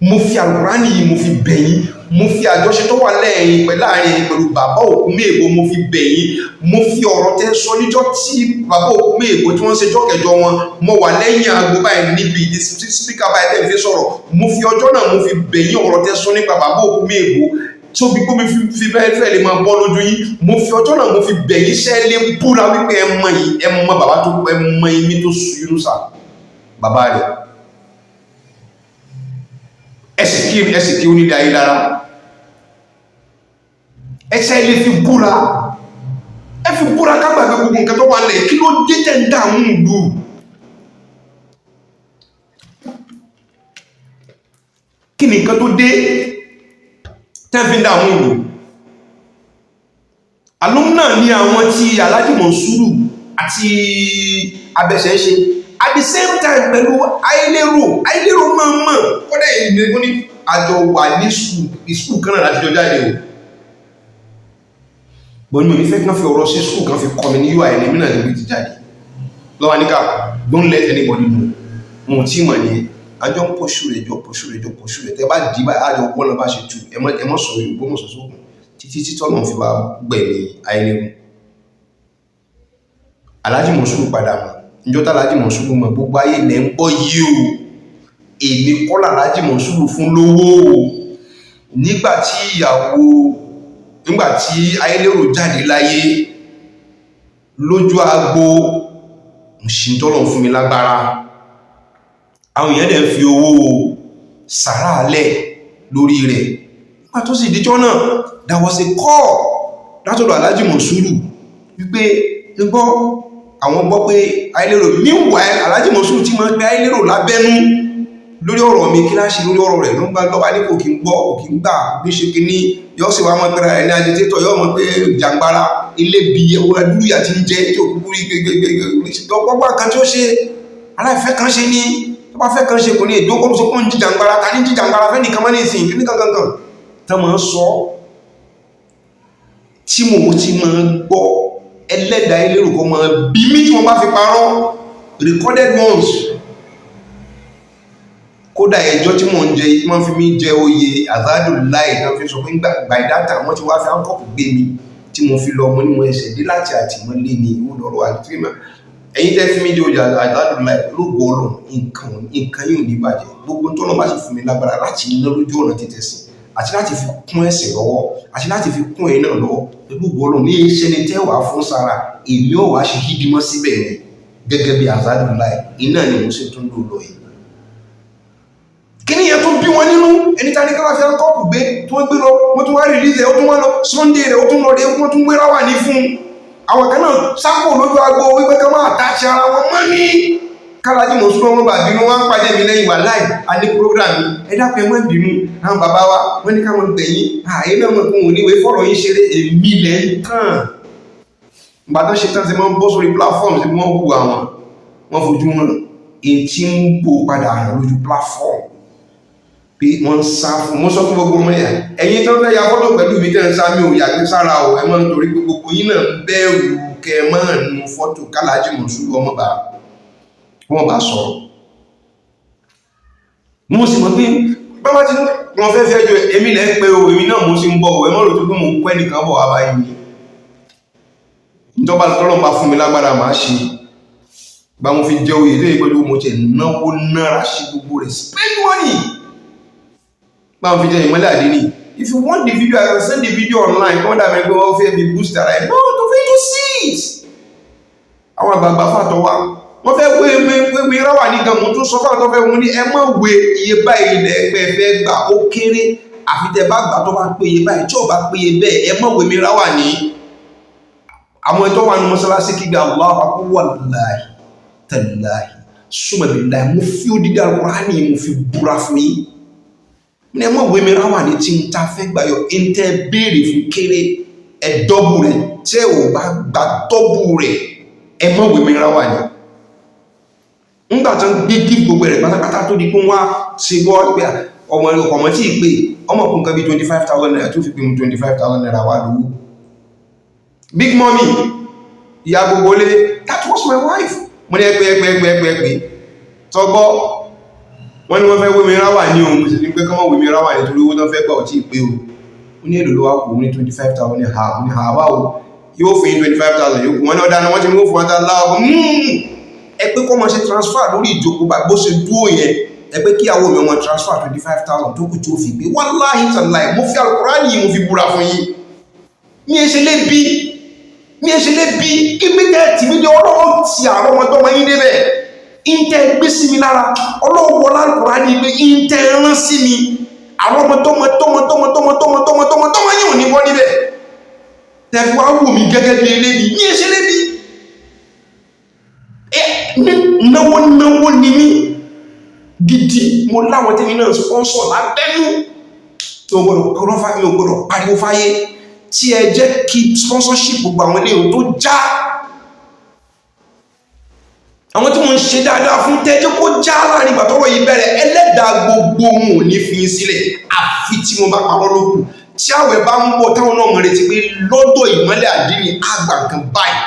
Mo fi Alukùránì yìí, mo fi bẹ̀yìn. Mo fi àjọṣe tó wà lẹ́yìn pẹ̀lú láàrin pẹ̀lú bàbá òkú méèbó, mo fi bẹ̀yìn. Mo fi ọ̀rọ̀ tẹ́ sọ níjọ́ tí bàbá òkú méèbó tí wọ́n ṣe jọ́kẹjọ wọn, mo wà lẹ́yìn aago báyìí níbi ìdí speaker báyìí tẹ́ fi sọ̀rọ̀. Mo fi ọjọ́ náà, mo fi bẹ̀yìn, ọ̀rọ̀ tẹ́ sọ nípa bàbá òkú méèbó tóbi kó mi fi bẹ́ẹ̀ fẹ́ lè máa bọ́ lójú yín, mo fi ọjọ́ náà, mo fi bẹ̀yìn. Ṣẹ́ lé búra wípé ẹ mọ yìí, ẹ mọ bàbá tó, ẹ mọ imí tó su Yunusa bàbá rẹ̀? Ẹ sì kí onílé ayé lára, ẹsẹ̀ ilé fi búra. Ẹ fi búra ká gbàgbé gbogbo nǹkan tó wà lẹ̀. Kí ló dé tẹ̀ ń dààmú ìlú? Kí ni nǹkan tó dé tẹ́ fi ń dààmú ìlú? Alumna ní àwọn tí Alhaji Monsuru àti abẹ́sẹ̀ ṣe at the same time pẹ̀lú Ayélérò. Ayélérò máa mọ̀ kọ́dẹ̀ ìgbẹ́gbọ́n ní àjọ wà ní skul kan náà láti jọ jáde o. Bọ́n ní onífẹ́ kan fi ọ̀rọ̀ sí skul kan fi kọ́ mi ní UI ní mínà níbi ti jáde lọ́wọ́ níkà. Don't let anybody know. Mo tí mọ̀ ní àjọ ń pọ̀ṣù rẹ̀, jọ pọ̀ṣù rẹ̀, jọ pọ̀ṣù rẹ̀. Tẹ́ bá dì bá àjọ wọ́n lọ bá ṣe tu, ẹ mọ́ sọ Ògbómọ̀ṣọ́ sókun títí títọ́ náà fi wá gbẹ̀mí Ayélérò. Alhaji Monsuru padà mọ̀. Níjọ́ tá Alhaji Monsuru mọ̀, gbogbo ayé lẹ́ ń gbọ́ yìí o. Èmi kọ́ l'Alhaji Monsuru fún lówó o. Nígbàtí ìyàwó, nígbàtí Ayélérò jáde láyé lójú agbo ṣìntọ́lọ̀ fún mi lágbára, àwọn èèyàn dẹ̀ fi owó sàrá alẹ́ lórí rẹ̀. Nígbà tó sì díjọ́ náà, there was a call látọ̀dọ̀ Alhaji Monsuru wípé nígbọ́ àwọn gbọ́ pé Ayélérò. Meanwhile, Alhaji Monsuru ti máa ń pe Ayélérò lábẹ́nú lórí ọ̀rọ̀ mi. Kí láṣe lórí ọ̀rọ̀ rẹ̀ ló ń bá lọ́ba ní kò kí ń gbọ́, kò kí ń gbà bí ṣe kí ní yọ́ sì wá mọ́ pẹ́ra ẹ̀ ní agitator, yọ́ mọ̀ pé jàǹgbára ilé bí ẹwọ́ adúrúyà ti ń jẹ́ tí òkúkú rí gbogbo kan tí ó ṣe aláìfẹ́ kan ṣe ní tó bá fẹ́ kan ṣe kò ní ìdókòó sọ pé ń jìjàǹgbara ta ní jìjàǹgbara fẹ́ nìkan mọ́ ní ìsìn kí ní kankan tán máa ń sọ tí mo ti máa gbọ́. Ẹlẹ́dàá elérò kan máa bí mí tí wọ́n bá fi parọ́ recorded ones. Kódà ẹjọ́ tí mò ń jẹ, wọ́n fi mí jẹ oyè Azadu Lai tán fi sọ pé by that time wọ́n ti wá fi áńkọ̀pù gbé mi tí mo fi lọ. Mo ní mo ẹsẹ̀ dé láti àtìmọ́lé ní ìwò lọ́rọ̀ àti ẹ̀yin tẹ́ fi mí jẹ oyè Azadu Lai. Lógo Ọlọ́run, nǹkan yóò ní bàjẹ́. Gbogbo tó náà bá sì fún mi lágbára láti ná lójú ọ̀nà títẹ̀ sí àti láti fi kún ẹ̀sìn lọ́wọ́ àti láti fi kún ẹ̀yin náà lọ́wọ́, pẹ̀lú ògo Ọlọ́run, ní iṣẹ́ ni tẹ́ wàá fún sára, èmi ò wá ṣe hídímọ́ síbẹ̀ ni gẹ́gẹ́ bí Azadu Lai iná ni mo sì tún lò lọ yìí. Kí ni yẹn tó bí wọn nínú? Ẹni tá ní ká wá fi áńkọ́pù gbé tí wọ́n gbé lọ, wọ́n tún wá release ẹ̀, ó tún wá lọ Sunday rẹ̀, ó tún lọ rẹ̀, wọ́n tún wéra wà ní fún àwọn kan náà sápò lójú agbo wípé ká máa tàṣẹ ara wọn mọ́ ní kálájí mọ̀ súnmọ́ wọn bá bínú. Wọn pàdé mi lẹ́yìn wà láì a ní program. Ẹ dákun, ẹ má bínú. Àwọn bàbá wa wọ́n ní káwọn gbẹ̀yìn ààyè náà mọ̀ fún òun níwèé fọ̀rọ̀ yín ṣeré. Èmi lẹ̀ ń tàn. Ìgbà tó ṣe tán ti máa ń bọ́ sórí platform tí wọ́n hù àwọn wọ́n fojú wọn èyí tí ń bò padà hàn lójú platform. Pé wọ́n ń sá fún, mo sọ fún gbogbo ọmọ yẹn, ẹ̀yin tó fẹ́ ya fọ́tò pẹ̀lú mi tẹ́ ń sá, mi ò yàgbé sára o. Ẹ máa ń torí pé gbogbo yín náà ń bẹ̀rù kẹ máa nu fọ́tò kálájì Mọ̀nsúrù ọmọ bá wọ́n bá sọ̀rọ̀. Mo sì mọ̀ pé bábá tí wọ́n fẹ́ fẹ́ jọ èmi lẹ́ ń pé o, èmi náà mo sì ń bọ̀ o. Ẹ mọ́ rò tó pé mo ń kọ́ ẹnìkan bọ̀ wá báyìí ni. Ìjọba tọ́lọ́ bá fún mi lágbára, máa ṣe bá mo fi jẹ oyè tó yẹ pẹ̀lú mo tẹ̀ náwó náírà sí gbogbo rẹ̀, spend money bá mo fi jẹ Ìmọ́lẹ̀ Àdínì. If you want the video, I can send the video online. Kí wọ́n dàbí pé wọ́n fẹ́ fi boost ara ẹ̀ no to fit to see it. Àwọn àgbààgbà fàtọ̀ wa, wọ́n fẹ́ wé wé wé wé ráwà ní gan. Mo tún sọ fáwọn tó fẹ́ wọn ní ẹ má wé iye báyìí lẹ́gbẹ́ fẹ́ gbà, ó kéré. Àfi tẹ bá gbà tó bá péye báyìí, tí ò bá péye bẹ́ẹ̀, ẹ má wé mi ráwà ní. Àwọn ẹjọ́ wà ní mọ́sálásí kígbe Allahu akbar. Wallahi tallahi summa billahi, mo fi odidi Al-Qur'ani, mo fi búra fún yín ní ẹ má wé mi ráwà ní. Tí n ta fẹ́ gbà yọ ń tẹ́ béèrè fún kéré, ẹ double rẹ̀. Tẹ́ ò bá gba double rẹ̀, ẹ má wé mi ráwà ní. Ńgbà tó ń gbé dí gbogbo rẹ̀ pátápátá tó di pé wọ́n á ṣe gbọ́ pé ọmọ ọmọ tí ì pé ọmọ kún kan bí ₦25,000 tó fi pé mu ₦25,000 wà lówó. Big mommy, ìyá gbogbo lé, that was my wife. Mo ní ẹgbẹ́ ẹgbẹ́ ẹgbẹ́ ẹgbẹ́ ẹgbẹ́ tọgbọ́. Wọ́n ní wọ́n fẹ́ wé mi ráwà ní ohun, mo sì ní pé kọ́mọ̀ wé mi ráwà nítorí owó tó fẹ́ gbà ò tí ì pé o. Ó ní èlò ló wá kù ní 25,000 ní ha ní ha báwo yóò fún yín 25,000 yóò kù. Wọ́n ní ọ̀dà ni wọ́n ti mú fún wọn láàbọ̀. Ẹ pé kọ́ máa ṣe transfer lórí ìjókòó bá bó ṣe dúró yẹn. Ẹ pé kíyàwó mi ọmọ transfer 25,000 tó kù tó fi pé. Wallahi tallahi, mo fi Al-Qur'ani yìí, mo fi búra fún yín, mi ẹ ṣe lé bí mi ẹ ṣe lé bí ibi tẹ́ tì mí dé, Ọlọ́run ti àrọ́ ọmọdọ́mọ yín débẹ̀. Ìntẹ́ gbé sí mi lára, Ọlọ́run wọlá Al-Qur'ani pé ìntẹ́ rán sí mi, àwọn ọmọ tọmọ tọmọ tọmọ tọmọ tọmọ tọmọ tọmọ tọmọ yìí ò ní bọ́ níbẹ̀. Tẹ̀fù wá wò mí gẹ́gẹ́ bí elébi, mi ẹ ṣe lébi. Náwó náwó ni mí gidi. Mo láwọn tẹ́mi náà sponsor lábẹ́nú tó gbọ́dọ̀ kọ́rọ́fà, mi ò gbọ́dọ̀ pariwo fáyé. Tí ẹ jẹ́ kí sponsorship gbogbo àwọn ilé tó já, àwọn tí mo ń ṣe dáadáa fún, tẹ́jẹ́ kó já láàrin ìgbà tọ́rọ̀ yìí bẹ̀rẹ̀, ẹlẹ́dàá gbogbo wọn ò ní fi yín sílẹ̀, àfi tí mo bá parọ́ lókù. Tí àwẹ̀ bá ń bọ̀, táwọn náà mọ̀ retí pé lọ́dọ̀ Ìmọ́lẹ̀ Àdínì àgbà nǹkan báyìí,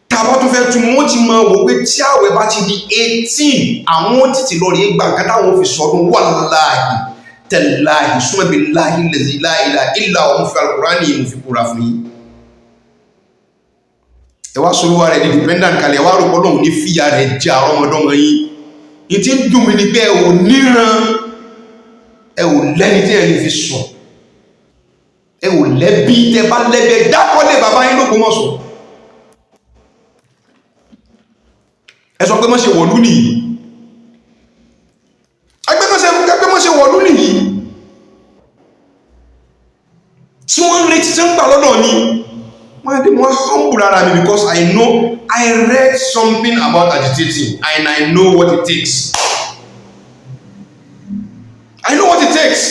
tàbá tó fẹ́ tún wọ́n ti mọ̀ wò pé tí àwẹ̀ bá ti di 18, àwọn títí lọ rí gbà nǹkan táwọn fi sọdún. Wallahi tallahi summa billahi allazi la ilaha illa òun, fi Al-Qur'ani, mo fi búra fún yín. Ẹ wá sọ olúwa rẹ̀ di dependent kalẹ̀, ẹ wá rò pọ́lọ́hùn ní fìyà rẹ̀ jẹ àrọ́mọdọ́mọ yín. Ní tí ń dùn mí ni pé ẹ ò níran, ẹ ò lẹ́ni tí ẹ lè fi sùn, ẹ ò lẹ́bí. Tẹ bá lẹ́bí, ẹ dákọ́lé bàbá yín l'Ógbómọ̀ṣọ́. Ẹ sọ pé mọ́ ṣe wọ̀lú nìyí, ẹgbẹ́ mọ́ ṣe wọ̀lú nìyí tí wọ́n ń retí tí ń gbà lọ́dọ̀ mi. Wọ́n á dé, wọ́n humble ara mi because I know I read something about agitating and I know what it takes. I know what it takes.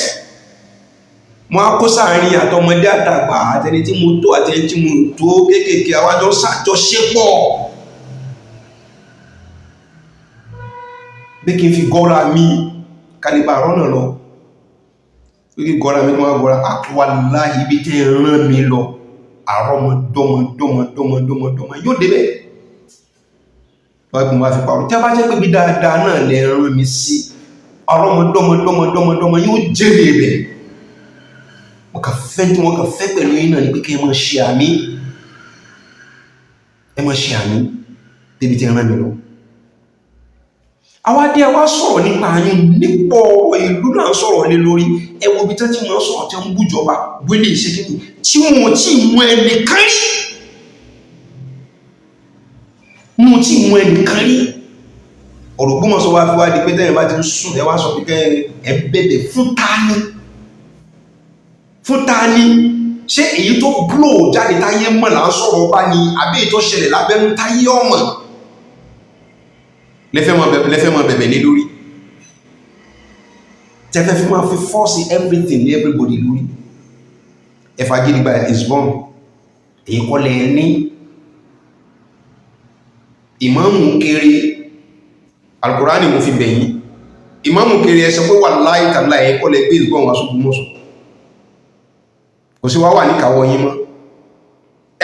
Mo á kó sáàrin àtọmọdé àtàgbà, àtẹni tí mo tó, àtẹni tí mo tó kéékèèké, àwọn àjọ ṣàjọṣepọ̀ bí kí n fi gọ́ra mi kálíbà rọ́nà lọ, bí kí gọ́ra mi kí wọ́n gọ́ra àtúwàláhì ibi tẹ́ rán mi lọ, àrọ́mọdọ́mọdọ́mọdọ́mọdọ́mọ yóò débẹ̀. Wọ́n máa fi parọ́ tí a bá jẹ́ pé bí dáadáa náà lẹ rán mi sí, àrọ́mọdọ́mọdọ́mọdọ́mọdọ́mọ yóò jèrè rẹ̀. Wọ́n kà fẹ́ tí wọ́n kà fẹ́ pẹ̀lú yín náà ni pé kí ẹ máa ṣe àmì, ẹ máa ṣe àmì débi tí ẹ rán mi lọ. Àwa dé, wá sọ̀rọ̀ nípa àyún nípọ̀ ọ̀rọ̀ ìlú náà, sọ̀rọ̀ lé lórí. Ẹ wo ibi tán tí wọ́n sọ̀rọ̀ tí wọ́n ń bújọba wélé ìṣẹ́kẹ́kù tí wọ́n tí mú ẹnìkan rí, wọ́n tí mú ẹnìkan rí. Ọ̀rọ̀ Ògbómọ̀ṣọ́ wá fi wá di pé tẹ́yìn bá ti ń sùn, ẹ wá sọ pé ẹ bẹ̀bẹ̀ fún tani, fún tani? Ṣé èyí tó blow jáde táyé mọ̀ là ń sọ̀rọ̀ ọba ni, àbí èyí tó ṣẹlẹ̀ lábẹ́nú táyé ọmọ lẹ́fẹ́ mọ̀ bẹ̀bẹ̀ lé lórí, tẹ́fẹ́ fi máa fi force everything ní everybody lórí? Ẹ̀fà gidigba is born. Èyí kọ́ lẹ ní ìmáàmù kéré. Alkùránì mo fi bẹ̀yìn. Ìmáàmù kiri, ẹ sọ pé wallahi tallahi, ẹ̀yin kọ́ lẹ gbé ìgbọ́n wá s'Ógbómọ̀ṣọ́. Kò sí wá wà ní kàwọ́ yín mọ́.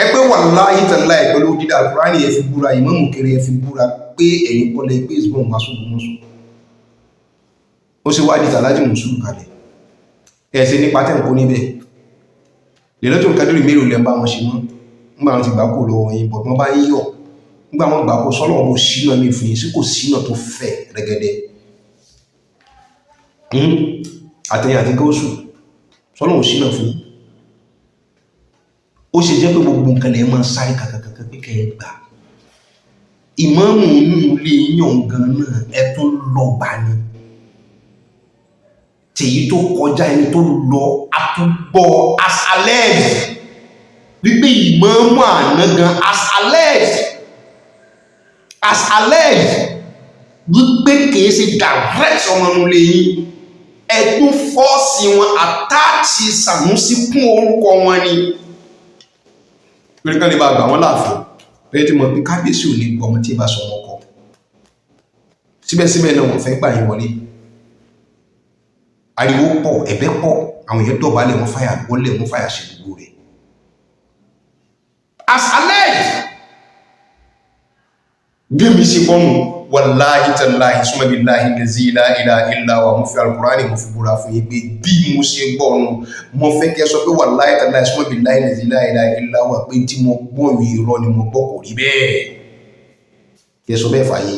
Ẹ pé wallahi tallahi, pẹ̀lú dídá Al-Qur'ani, ẹ fi búra. Ìmáàmù kiri, ẹ fi búra pé ẹ̀yin kọ́ lẹ gbé ìgbọ́n wá s'Ógbómọ̀ṣọ́. Ó sì wá di tàlájì mùsùlùmí kalẹ̀. Ẹ̀ ṣe nípa tẹ́ ń kó níbẹ̀. Lailatul Qadri mélòó lẹ́ ń bá wọn ṣe mọ́ nígbà wọn ti gbà kó lọ́wọ́ yín? Bọ̀ wọ́n bá ń yọ̀ nígbà wọn gbà kó sọ́lọ́ bó sínà mi fún yín sí, kò sínà tó fẹ̀ rẹ́gẹ́dẹ́. Àtẹ̀yìn àti gáúsù sọ́lọ́ ò sínà fún yín. Ó ṣe jẹ́ pé gbogbo nǹkan lè máa sáré kàkàkàkà pé kẹ́ ẹ gbà ìmáàmù inú ilé yàn gan náà, ẹ tún lọ bá ní tèyí tó kọjá. Ẹni tó lọ àtúgbọ́ as alleged wípé ìmáàmù àná gan, as alleged wípé kìí ṣe direct ọmọ inú ilé yín, ẹ tún force wọn attach Sànúsí kún orúkọ wọn ni lórí kan lè bá gbà wọ́n láàfin. Lẹ́yìn tí mo pé kábíyèsí ò ní gbọ́ ọmọ tí ì bá sọ wọn kọ, síbẹ̀síbẹ̀ náà wọ́n fẹ́ gbà yín wọlé. Ariwo pọ̀, ẹ̀bẹ̀ pọ̀, àwọn èèyàn dọ̀bálẹ̀, wọ́n fàyà wọlé, wọ́n fàyà ṣe gbogbo rẹ̀ as alleged. Bí mi ṣe gbọ́nù, wallahi tallahi summa billahi allazi la ilaha illa huwa, mo fi Alukurani mo fi búra fún yín pé bí mo ṣe gbọ́nù, mo fẹ́ kẹ́ sọ pé wallahi tallahi summa billahi allazi la ilaha illa huwa pé tí mo gbọ́ yìí, irọ́ ni mo gbọ́, kò rí bẹ́ẹ̀. Kẹ́ sọ bẹ́ẹ̀ fàyè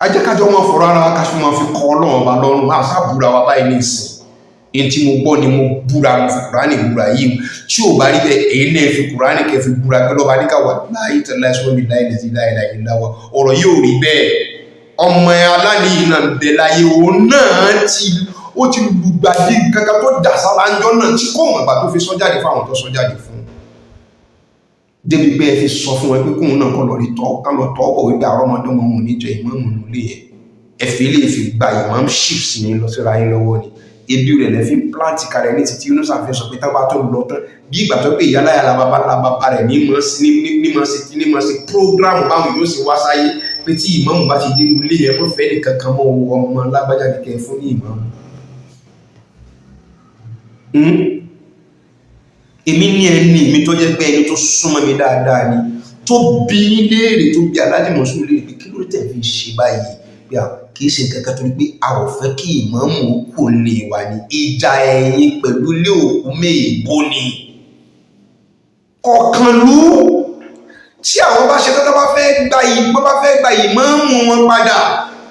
ajẹ́kájọ́ wọn fọ̀rọ̀ ara wa, ká fi wọn fi kọ́ Ọlọ́run Ọba lọ́rùn àṣà búra wa báyìí ní ìsìn. Èyí tí mo gbọ́ ni mo búra, mo fi Kùránì búra yìí. Tí ò bá rí bẹ́ẹ̀, èyí náà fi Kùránì kẹ́ fi búra pé lọ́ba níkà wà láyé tẹ̀lé ẹ̀sùn mi láyé lẹ́sí láyé láyé láwà, ọ̀rọ̀ yìí ò rí bẹ́ẹ̀. Ọmọ aláníyìí náà ń bẹ láyé, òun náà ti ó ti lùgbàdì kankan tó dà sára ńjọ́ náà tí kò mọ̀ ìgbà tó fi sọ jáde fáwọn tó sọ jáde fún, débi pé ẹ fi sọ fún wọn pé kóun náà kọ́ lọ rí tọ́ ká lọ tọ́ bọ̀ wípé àrọ́mọdọ́mọ òun ní jẹ ìmáàmù nílé yẹn. Ẹ fi lè fi gba imamship sí ní lọ síra yín lọ́wọ́ ni. Ebi rẹ̀ lẹ́ fi ń plant kalẹ̀ ní títí Yunusa fi sọ pé tá bá tó lọ tán, bí ìgbà tó pé ìyáláyà la bàbá la bàbá rẹ̀ ní mọ̀ sí program báwọn yóò sì wá sáyé pé tí ìmáàmù bá ti dé ilé yẹn, mọ̀ fẹ́ nìkan kan mọ́ ọmọ lágbájá ní kẹ́ fún ní ìmáàmù. Èmi ní ẹni mi tó jẹ́ pé ẹni tó súnmọ́ mi dáadáa ni, tó bí léèrè, tó bí Aláàjì Mọ̀súrù léèrè pé kí ló tẹ̀ fi ṣe báyìí, pé à kìí ṣe nǹkan kan torí pé a ò fẹ́ kí ìmáàmù kò lè wà ní ìjà ẹ̀yìn pẹ̀lú ilé òkú méèbó ni kọ̀ọ̀kanlú. Tí àwọn bá ṣe tán, bá fẹ́ gba ìmáàmù wọn padà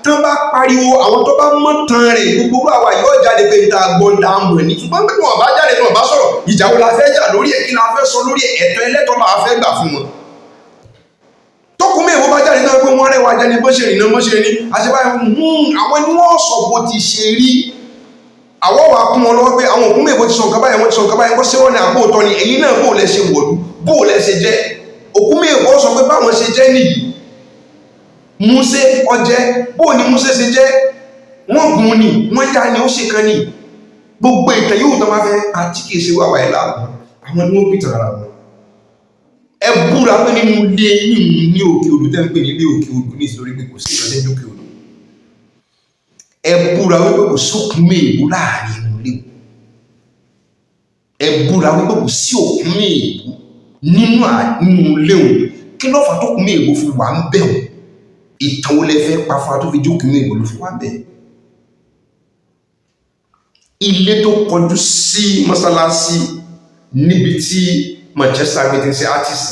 tán, bá pariwo, àwọn tó bá mọ̀ tán rẹ̀, gbogbo àwa yóò jáde pé níta gbọ́n dá mọ̀ ní. Ṣùgbọ́n pé wọn bá jáde, tí wọn bá sọ̀rọ̀, ìjà wo la fẹ́ jà lórí ẹ̀? Kí la fẹ́ sọ lórí ẹ̀? Ẹ̀tọ́ ẹlẹ́tọ́ la fẹ́ gbà fún wọn. Tókùn mẹ́wọ́ bá jáde náà pé wọ́n rẹwà jẹ́ ní bó ṣe rìn náà, bó ṣe rí àṣebáyé, àwọn ni wọ́n sọ bó ti ṣe rí. Àwọ̀ wà kún wọn lọ́wọ́ pé àwọn òkú mẹ́wọ́ ti sọ nǹkan báyìí, wọ́n ti sọ nǹkan báyìí, wọ́n ṣé wọ́n ní àbó òtọ́ ni. Ẹ̀yin náà, bó lẹ ṣe wọ̀lú, bó lẹ ṣe jẹ́? Òkú mẹ́wọ́ sọ pé báwọn ṣe jẹ́ nìyí. Músé ọjẹ́, bó ni Músé ṣe jẹ́? Wọ́n gùn ni, wọ́n yá ni, ó ṣe kan ni. Gbogbo ìtàn yóò tán máa fẹ́ àti kìí ṣe wàwà ẹ̀ láàmú, àwọn ni wọ́n pìtàn ara wọn. Ẹ búra pé nínú ilé yìí ní òkè odò tẹ́ ń pè ní ilé òkè odò ní ìsìlórí pé kò sí ìrọ̀lẹ́ ní òkè odò, ẹ búra wípé kò sí òkun méèbú láàrin inú ilé. Ẹ búra wípé kò sí òkun méèbú nínú ilé òun. Kí ló fà tó kún méèbú fi wà ń bẹ̀ wọ́n? Ìtàn wo lẹ fẹ́ pa fún wa tó fi jókòó méèbú ló fi wà ń bẹ̀? Ilé tó kọjú sí mọ́sálásí níbi tí Manchester gbé ti ń ṣe artist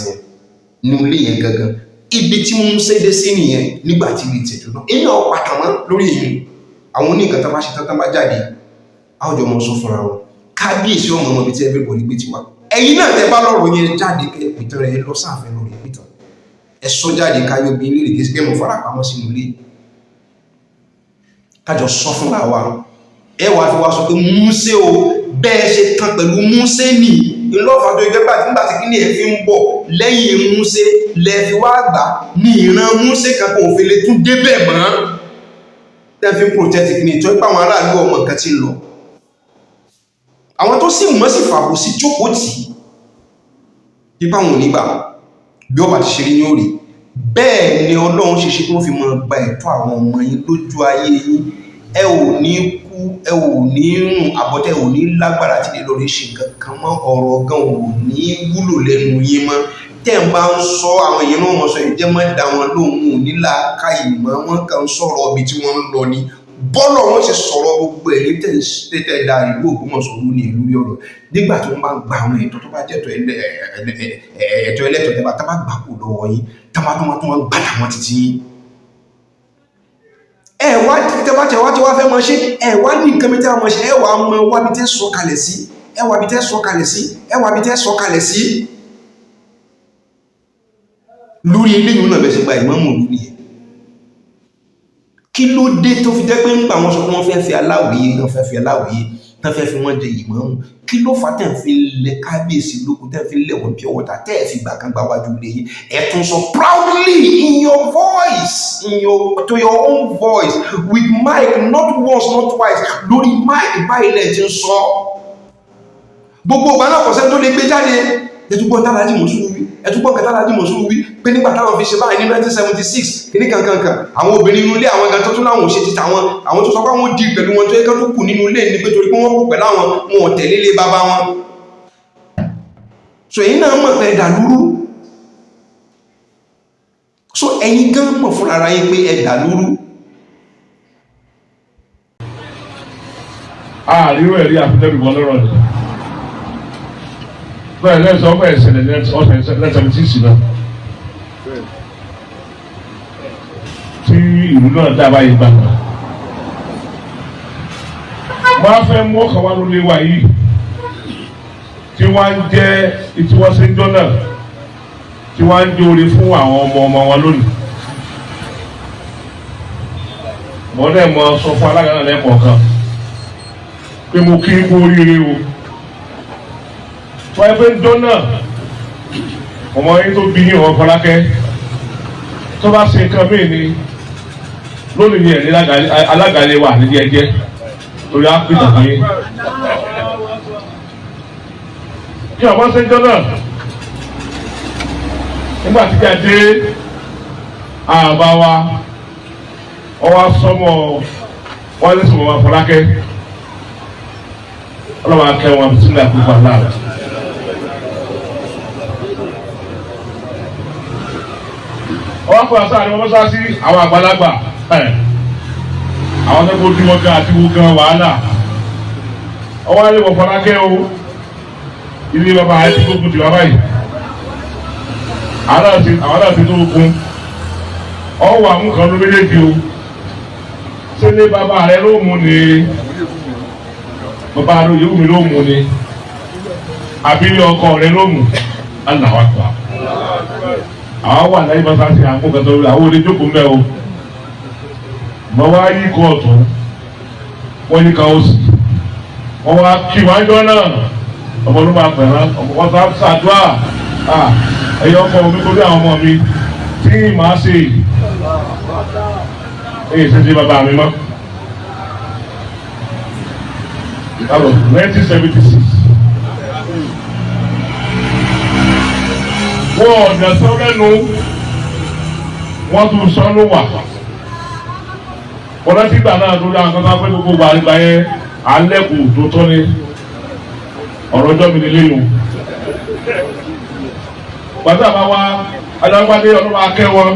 yẹn ní ilé yẹn gangan, ibi tí wọ́n ń ṣédé sí nìyẹn nígbà tí ilé tẹ̀jú náà. Èmi ọ̀ pàtàmọ́ lórí èyí. Àwọn oníkan tó bá ṣe tán, tán bá jáde, àwùjọ mọ́ sọ fúnra wọn. Kábíyèsí ọmọ ọmọ ibi tí everybody gbé ti wá. Ẹ̀yin náà tẹ́ bá lọ́rọ̀ yẹn jáde, kẹ́ pìtàn rẹ̀ lọ sáàfin lórí pìtàn, ẹ sọ jáde káyọ̀ bí ilé rẹ̀ kí mo fara pamọ́ sínú ilé, kájọ sọ fúnra wa. Ẹ wàá fi wá sọ pé Músé o, bẹ́ẹ̀ ṣe tán pẹ̀lú Músé nì ńlọ́fà tó gbẹ́gbà nígbà tí kíní ẹ̀ fi ń bọ̀ lẹ́yìn Músé lẹ́ fi wá gbà ní ìran Músé kankan òfin lè tún débẹ̀ mọ́, tẹ́ fi ń protect kíní tó ń pa àwọn aráàlú ọmọ nǹkan tí ń lọ. Àwọn tó sì mọ́ sí fàbò sí jókòó tì í pípa wọn ò ní gbà. Bí ọba ti ṣe rí ní òrì Bẹ́ẹ̀ ni Ọlọ́run ṣe ṣe tí wọ́n fi máa gba ẹ̀tọ́ àwọn ọmọ yín lójú ayé yín. Ẹ ò ní kú, ẹ ò ní rùn àbọ̀tẹ́, ò ní lágbára tí lè lórí ṣe nǹkan kan mọ́. Ọ̀rọ̀ gan ò ní wúlò lẹ́nu yín mọ́. Tẹ́ ń bá ń sọ, àwọn èèyàn náà wọ́n sọ ìjẹ́ mọ́ dá wọn lóhùn, ò ní làákàyè mọ́, wọ́n kàn ń sọ̀rọ̀ ibi tí wọ́n ń lọ ni. Bọ́lọ̀ wọn ṣe sọ̀rọ̀ gbogbo ẹ̀ ní tẹ́tẹ́ da ìlú Ògbómọ̀ṣọ́ rú ní ìlú ọ̀rọ̀ nígbà tí wọ́n bá ń gba àwọn ẹ̀tọ́ tó bá jẹ́ ẹ̀tọ́ ẹlẹ́tọ̀, tẹ́ bá tá bá gbà kú lọ́wọ́ yín, tá bá tó wọn tó wọn gbà tàwọn títí yín. Ẹ wá tẹ́ bá tẹ́ wá tí wá fẹ́ mọ ṣe, ẹ wá ní nǹkan mi tẹ́ wá mọ ṣe, ẹ wá mọ wá bí tẹ́ sọ kalẹ̀ sí, ẹ wá bí tẹ́ sọ kalẹ̀ sí, ẹ wá bí tẹ́ sọ kalẹ̀ sí lórí eléyìí náà. Bẹ́ẹ̀ ṣe gba ìmáàmù ìlú nìyẹn. Kí ló dé tó fi jẹ́ pé ń gbà wọ́n sọ pé wọ́n fẹ́ fi aláwìyé, wọ́n fẹ́ fi aláwìyé tán, fẹ́ fi wọ́n jẹ ìmáàmù? Kí ló fà tẹ̀ ń fi lẹ kábíyèsí lókun, tẹ̀ ń fi lẹ̀ wọ́n pure water, tẹ́ ẹ̀ fi gbà kan gba wájú ilé yín? Ẹ̀ tún sọ proudly in your voice, in your to your own voice, with mic, not once, not twice, lórí mic báyìí lẹ̀ ti ń sọ. Gbogbo ìgbà náà, kò sẹ́ni tó lè gbé jáde. Ẹtúgbọ́n tálájì mọ̀súrù wí, ẹtúgbọ́n kẹtàlájì mọ̀súrù wí pé nígbà táwọn fi ṣe báyìí ní 1976, kìíní kankankan, àwọn obìnrin inú ilé àwọn gan tó tún láwọn ò ṣe ti tàwọn, àwọn tó sọ pé àwọn di pẹ̀lú wọn tó yẹ kán tó kù nínú ilé ní pé torí pé wọ́n kù pẹ̀lú àwọn, wọn ò tẹ̀lé ilé bàbá wọn. So èyí náà mọ̀ pé ẹ dàlúrú. So ẹ̀yin gan mọ̀ fúnra ara yín pé ẹ dàlúrú. Àríwá ẹ̀rí àfitẹ́bí wọn lọ́rọ̀ ni bẹ́ẹ̀ lẹ́sọ̀ ọ̀fẹ́ ìṣẹ̀lẹ̀ ọ̀sẹ̀ 76 náà tí ìlú náà dá báyìí gbà náà. Wọ́n á fẹ́ mú ọkàn wá lólé wa yìí tí wọ́n á ń jẹ́ tí wọ́n ṣe ń jọ́ náà, tí wọ́n á ń jóore fún àwọn ọmọ ọmọ wọn lónìí. Wọ́n dẹ̀ mọ sọ fún alága náà lẹ́kọ̀ọ̀kan pé mo kí n kú oríire o. Wọ́n pé ń náà ọmọ yín tó bí yín, ọmọ Fọlákẹ́, tó bá ṣe nǹkan míì ni lónìí ni ẹ̀rí alága lè wà nídìí ẹjẹ́ torí á pè tàbí yín. Kí ọmọ ṣe ń jọ náà nígbà tí kí a dé àbá wa, ọwọ́ sọmọ wọ́n lé sọmọ wa Fọlákẹ́, ọlọ́wọ́ akẹ́ wọn sílẹ̀ àkókò aláàbò. Ọwọ́ kọ́ àṣà ni wọ́n mọ́sáàsì àwọn àgbàlagbà ẹ̀ àwọn tó kó díwọ́ gan àti wọ́n gan wàhálà. Ọwọ́ alẹ́ wọ̀ Fọlákẹ́ o, ilé bàbá àti gbogbo tiwa báyìí, àwọn náà ti tó ogun ọwọ́ àmúkan ló méjèèjì o. Sílé bàbá rẹ ló mú ni, bàbá rẹ yóò mi ló mú ni, àbí ọkọ rẹ ló mú? Allahu Akbar. Àwọn wà láyé mọ́sáàsì àmúkan tó àwọn olè jókòó mẹ́ o. Mọ wá yí kóòtù, wọ́n yí ká ó sì wọ́n wá kí wájọ́ náà, ọmọ ló máa pẹ̀lú ọmọ wọn sá ṣàdúrà ẹ̀yọ ọkọ mi kó dé àwọn ọmọ mi tí màá ṣe èyí ṣe ṣe bàbá mi mọ́. That was 1976. Wọ́n ọ̀dà sọ lẹ́nu, wọ́n tún sọ ló wà. Wọ́n láti gbà náà tó dáa kankan pé gbogbo àgbà yẹn alẹ́ kù tó tọ́ ni ọ̀rọ̀ ọjọ́ mi nílé yìí o. Gbàtà bá wa adágbádé ọlọ́mọ akẹ́ wọn,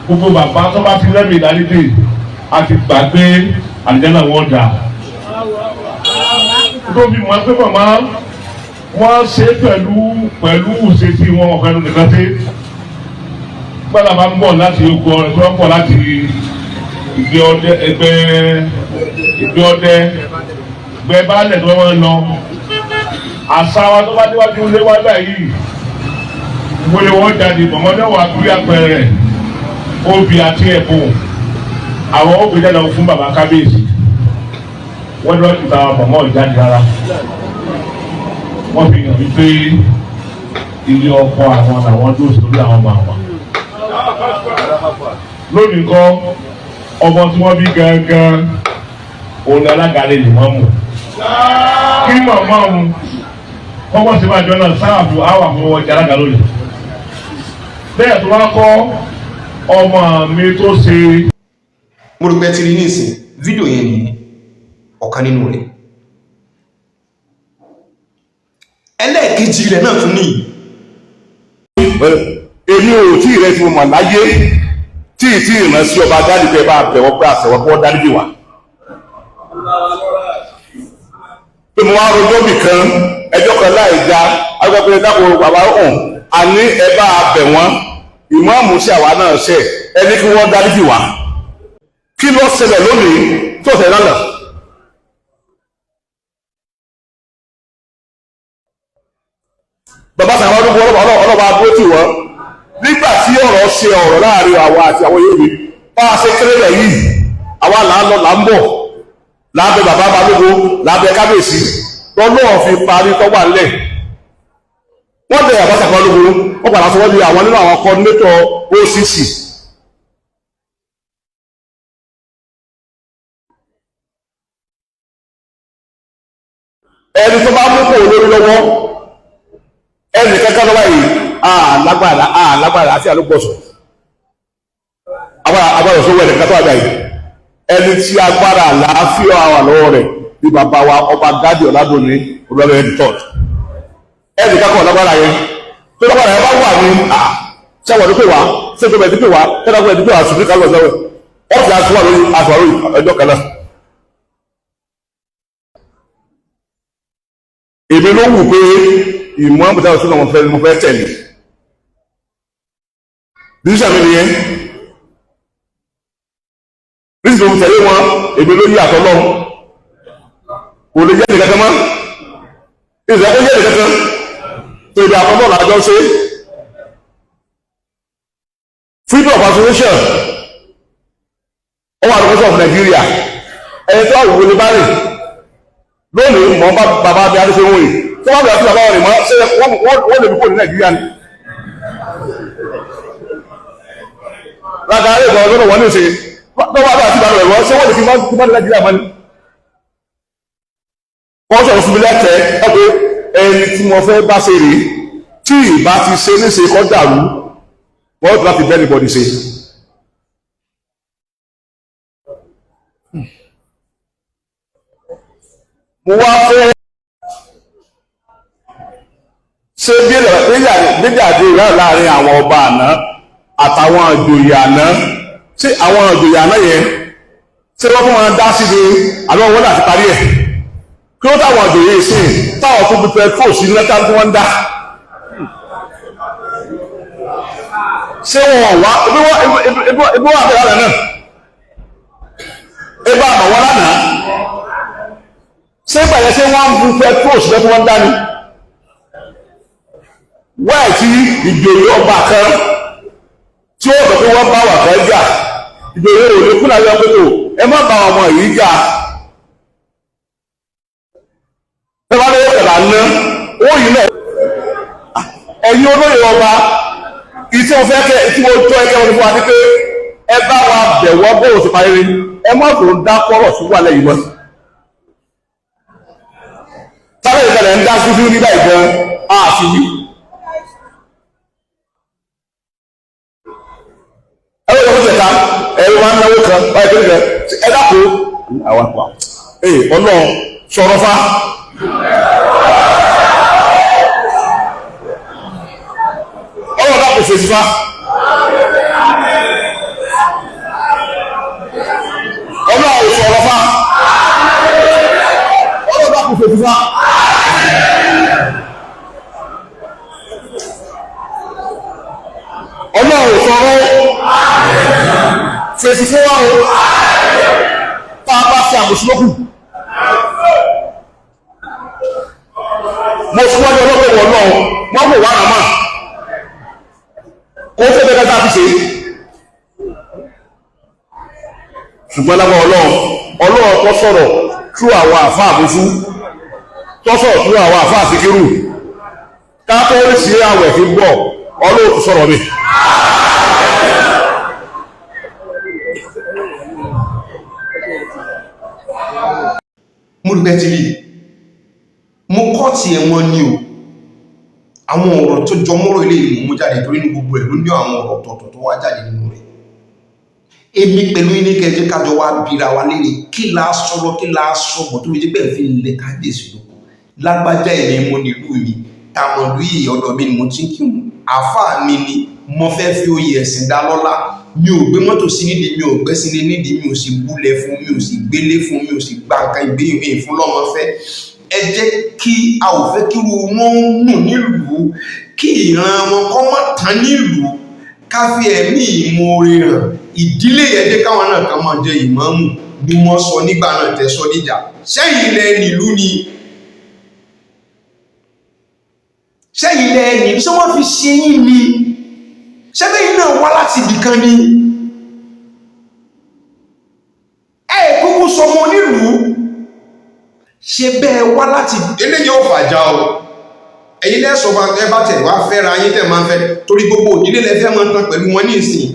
gbogbo bàbá tó bá ti lẹ́mìí ìdáríjì àti gbàgbé àlìjáná wọn dà. Tó fi mọ̀ pé màmá wọ́n ṣe pẹ̀lú ìṣesí wọn ọ̀fẹ́ ló nìkan ṣe. Gbọ́dọ̀ bá ń bọ̀ láti oko ọ̀rẹ́ tí wọ́n bọ̀ láti ìgbé ọdẹ, ẹgbẹ́ ìgbé ọdẹ gbẹ baálẹ̀ tí wọ́n máa ń lọ. Àṣà wa tó bá déwájú ilé wa báyìí, wọlé wọn jáde, mọ̀mọ́dé wà gbé apẹ̀rẹ̀ obì àti ẹ̀bùn àwọn obì jáde fún bàbá kábíyèsí. Wọ́n lọ́ọ́ ti ta mọ̀mọ́ ìjáde rárá. Wọ́n fi hàn wípé ilé ọkọ àwọn làwọn dúró sí lórí àwọn ọmọ àwọn. Lónìí kọ́, ọmọ tí wọ́n bí gangan òun ni alága lè lè wọ́n mú. Kí màmá òun kọ́kọ́ sí máa jọ náà sáàbù àwọn àwọn ọjà alága lónìí. Bẹ́ẹ̀ tó wá kọ́ ọmọ mi tó ṣe. Mo rò pé ti rí nísìn fídíò yẹn ní ọ̀kan nínú rẹ̀. Ẹlẹ́ẹ̀kejì rẹ̀ náà tún ní. Èmi ò tí ì rẹ tí mo mọ̀ láyé tí ì tí ì rán sí ọba dáàdì pé bá bẹ̀wọ̀ pé àṣẹwọ́ pé wọ́n dáríjì wá. Pé mo wá rojọ́ bì kan ẹjọ́ kan láì já agbẹ́pẹ́ dákun bàbá hàn àní ẹ bá bẹ̀ wọ́n ìmáàmù sí àwa náà ṣe ẹni kí wọ́n dáríjì wá. Kí ló ṣẹlẹ̀ lónìí tó ṣẹlẹ̀ lánàá? Bàbá sàwọn ọdún ọlọ́ba dúró tì wọ́n nígbà tí ọ̀rọ̀ ṣe ọ̀rọ̀ láàrin àwa àti àwọn yóò bá a ṣe kéré rẹ̀ yìí, àwa là ń lọ là ń bọ̀ lábẹ́ bàbá balógun lábẹ́ kábíyèsí lọ́lọ́ọ̀ fi parí tọ́gbà ńlẹ̀. Wọ́n bẹ̀rẹ̀ bàbá sàwọn balógun, wọ́n padà sọ wọ́n di àwọn nínú àwọn coordinator OCC. Ẹni tó bá mú kó lórí lọ́wọ́ ẹnì kankan lọ́wọ́ yìí alágbára alágbára àti àlùgbọ̀sọ̀ agbára òṣòwò ẹnì kankan tó wà báyìí, ẹni tí agbára àlàáfíà wà lọ́wọ́ rẹ̀ ní bàbá wa ọba Gádì Ọ̀làdùnní olùwàbẹ̀rẹ̀ the third. Ẹnì kankan lágbára yẹn tó lágbára yẹn bá wà ní sẹ́wọ̀n tó pè wá sẹ́wọ̀n tó pè wá sẹ́wọ̀n tó pè wá sùn kálọ̀ sẹ́wọ̀n ọ̀sẹ̀ àtúwà lórí àtúwà lórí ọjọ́ kan náà. Èmi ló wù pé ìmọ̀ àbúta òṣùnà mo fẹ́ tẹ̀lé bíṣà mi nìyẹn bíṣà mo tẹ̀lé wọn, èmi ló yí àtọ́ lọ́wọ́ kò lè jẹ́ nìkankan mọ́ ìṣẹ́ kó jẹ́ nìkankan tó ibi àtọ́ lọ́wọ́ làjọ ṣe. Freedom of association ó wà lókè of Nigeria, ẹni tó àwùjọ ní bá rìn lónìí mọ̀ bá bàbá bí adé ṣe ń wòye tó bá bẹ̀rẹ̀ sí bàbá rẹ̀ mọ́ ṣé wọ́n lè fi kó ní Nàìjíríà ni. Lágbára ìgbà ọdún wọn ní ṣe tó bá bẹ̀rẹ̀ sí bàbá rẹ̀ mọ́ ṣé wọ́n lè fi mọ́ ní Nàìjíríà mọ́ ni. Wọ́n sọ̀rọ̀ fún mi lẹ́tẹ̀ẹ́ ẹ pé ẹni tí mo fẹ́ bá ṣe rèé tí ìbá ti ṣe níṣe kọ́ dàrú wọ́n ti láti bẹ́ẹ̀ níbọ̀dì ṣe. Mo wá fẹ́ ṣe bídàdé láàrin àwọn ọba àná àtàwọn àjòyè àná, ṣé àwọn àjòyè àná yẹn ṣé wọ́n fún wọn dá sí ni àbí wọ́n láti parí ẹ̀? Kí wọ́n táwọn àjòyè sí táwọn tó fi pẹtrol sí lẹ́tà tí wọ́n ń dá, ṣé wọn wá ebi wọ́n àbẹ̀rẹ̀ lánàá náà ebi àmọ̀ wọn lánàá, ṣé gbàyẹ ṣé wọ́n ń bu petrol sí lẹ́tà wọ́n ń dá ni? Wáyé tí ìjòyè ọba kan tí ó sọ pé wọ́n bá wà kan jà, ìjòyè ò lè kú láyé ọpẹ́ tó ẹ má bá ọmọ yìí jà, ẹ bá lówó kẹlà ná ó yìí náà. Ẹ̀yin olóyè ọba ìtí mo fẹ́ kẹ́ tí mo tọ́ ẹkẹ́ wọn fún wa ní pé ẹ bá wa bẹ̀wọ́ bóun ti parí rí, ẹ má tó ń dá kọ́rọ̀ sí wà lẹ́yìn mọ́. Sáré ìkẹlẹ̀ ń dá sí fún nígbà ìgbọ́n àfi wí. Ẹ̀rọ ìwọ̀n tẹ̀ka ẹ̀rọ wa ń náwó kan báyìí tó nìkan ẹ dákun àwọn àpò ee ọlọ́run sọ̀rọ̀ fa. Ọlọ́run dákun fèsì fa. Ọlọ́run sọ̀rọ̀ fa. Ọlọ́run dákun fèsì fa. Ọlọ́run sọ̀rọ̀ fèsì fún wa o, tá a bá fi àbòsí lókù. Mo fún wájú ọlọ́pẹ̀ wọ̀ náà wọ́n mú wàrà máa kó fẹ́ bẹ́ẹ̀ tá a fi ṣe, ṣùgbọ́n lábọ́ ọlọ́run ọlọ́run tó sọ̀rọ̀ tú àwọn àfáà àbúfú tó sọ̀rọ̀ tú àwọn àfáà síkírù ká tó rí sí àwẹ̀ fi gbọ́ ọlọ́run tó sọ̀rọ̀ mi. Mo rò pé ti rí mo kọ́ ti ẹ̀wọ̀n ni o. Àwọn ọ̀rọ̀ tó jọ mọ́rọ̀ ilé ìlú mú jáde, torí ní gbogbo ẹ̀ ló ní àwọn ọ̀rọ̀ ọ̀tọ̀ọ̀tọ̀ tó wá jáde nínú rẹ̀. Èmi pẹ̀lú yín ní kẹjẹ kájọ wá bira wa léèrè: kí la sọ̀rọ̀, kí la sọ̀bọ̀ tó fi jẹ́ pé fi lẹ kábíyèsí lóko? Lágbájá, èmi mo nílùú mi, tàmọ̀lú yìí, ọ̀dọ̀ mi ni mo ti ń kírun, àáfàá mi ni mo fẹ́ fi oyè ẹ̀sìn dá lọ́lá. Mi ò gbé mọ́tò sí nídìí, mi ò gbẹ́ sí ní nídìí, mi ò sì búlẹ̀ fún, mi ò sì gbélé fún, mi ò sì gba nǹkan ìgbé fún lọ́mọ fẹ́. Ẹ jẹ́ kí a ò fẹ́ kí irú wọn nù nílùú, kí ìran wọn kọ́ mọ́ tán nílùú, ká fi ẹ̀mí ìmoore hàn ìdílé yẹn, jẹ́ káwọn náà kàn máa jẹ ìmáàmù ni wọ́n sọ nígbà náà. Tẹ́ sọ níjà sẹ́yìn ilẹ̀ nílùú ni, sẹ́yìn ilẹ̀ nílùú, ṣé wọ́n fi ṣe yín ni? Ṣẹ́bẹ̀ yìí náà wá láti ibìkan ni? Ẹ kúkú sọmọ onílùú, ṣe bẹ́ẹ̀ wá láti eléyìí ò fàjà o. Ẹ̀yin lẹ́sọ̀ bá ẹ bá tẹ̀ wá fẹ́ra yín, tẹ̀ máa ń fẹ́, torí gbogbo òdílé lẹ́fẹ́ máa ń tán pẹ̀lú wọn ní ìsìn,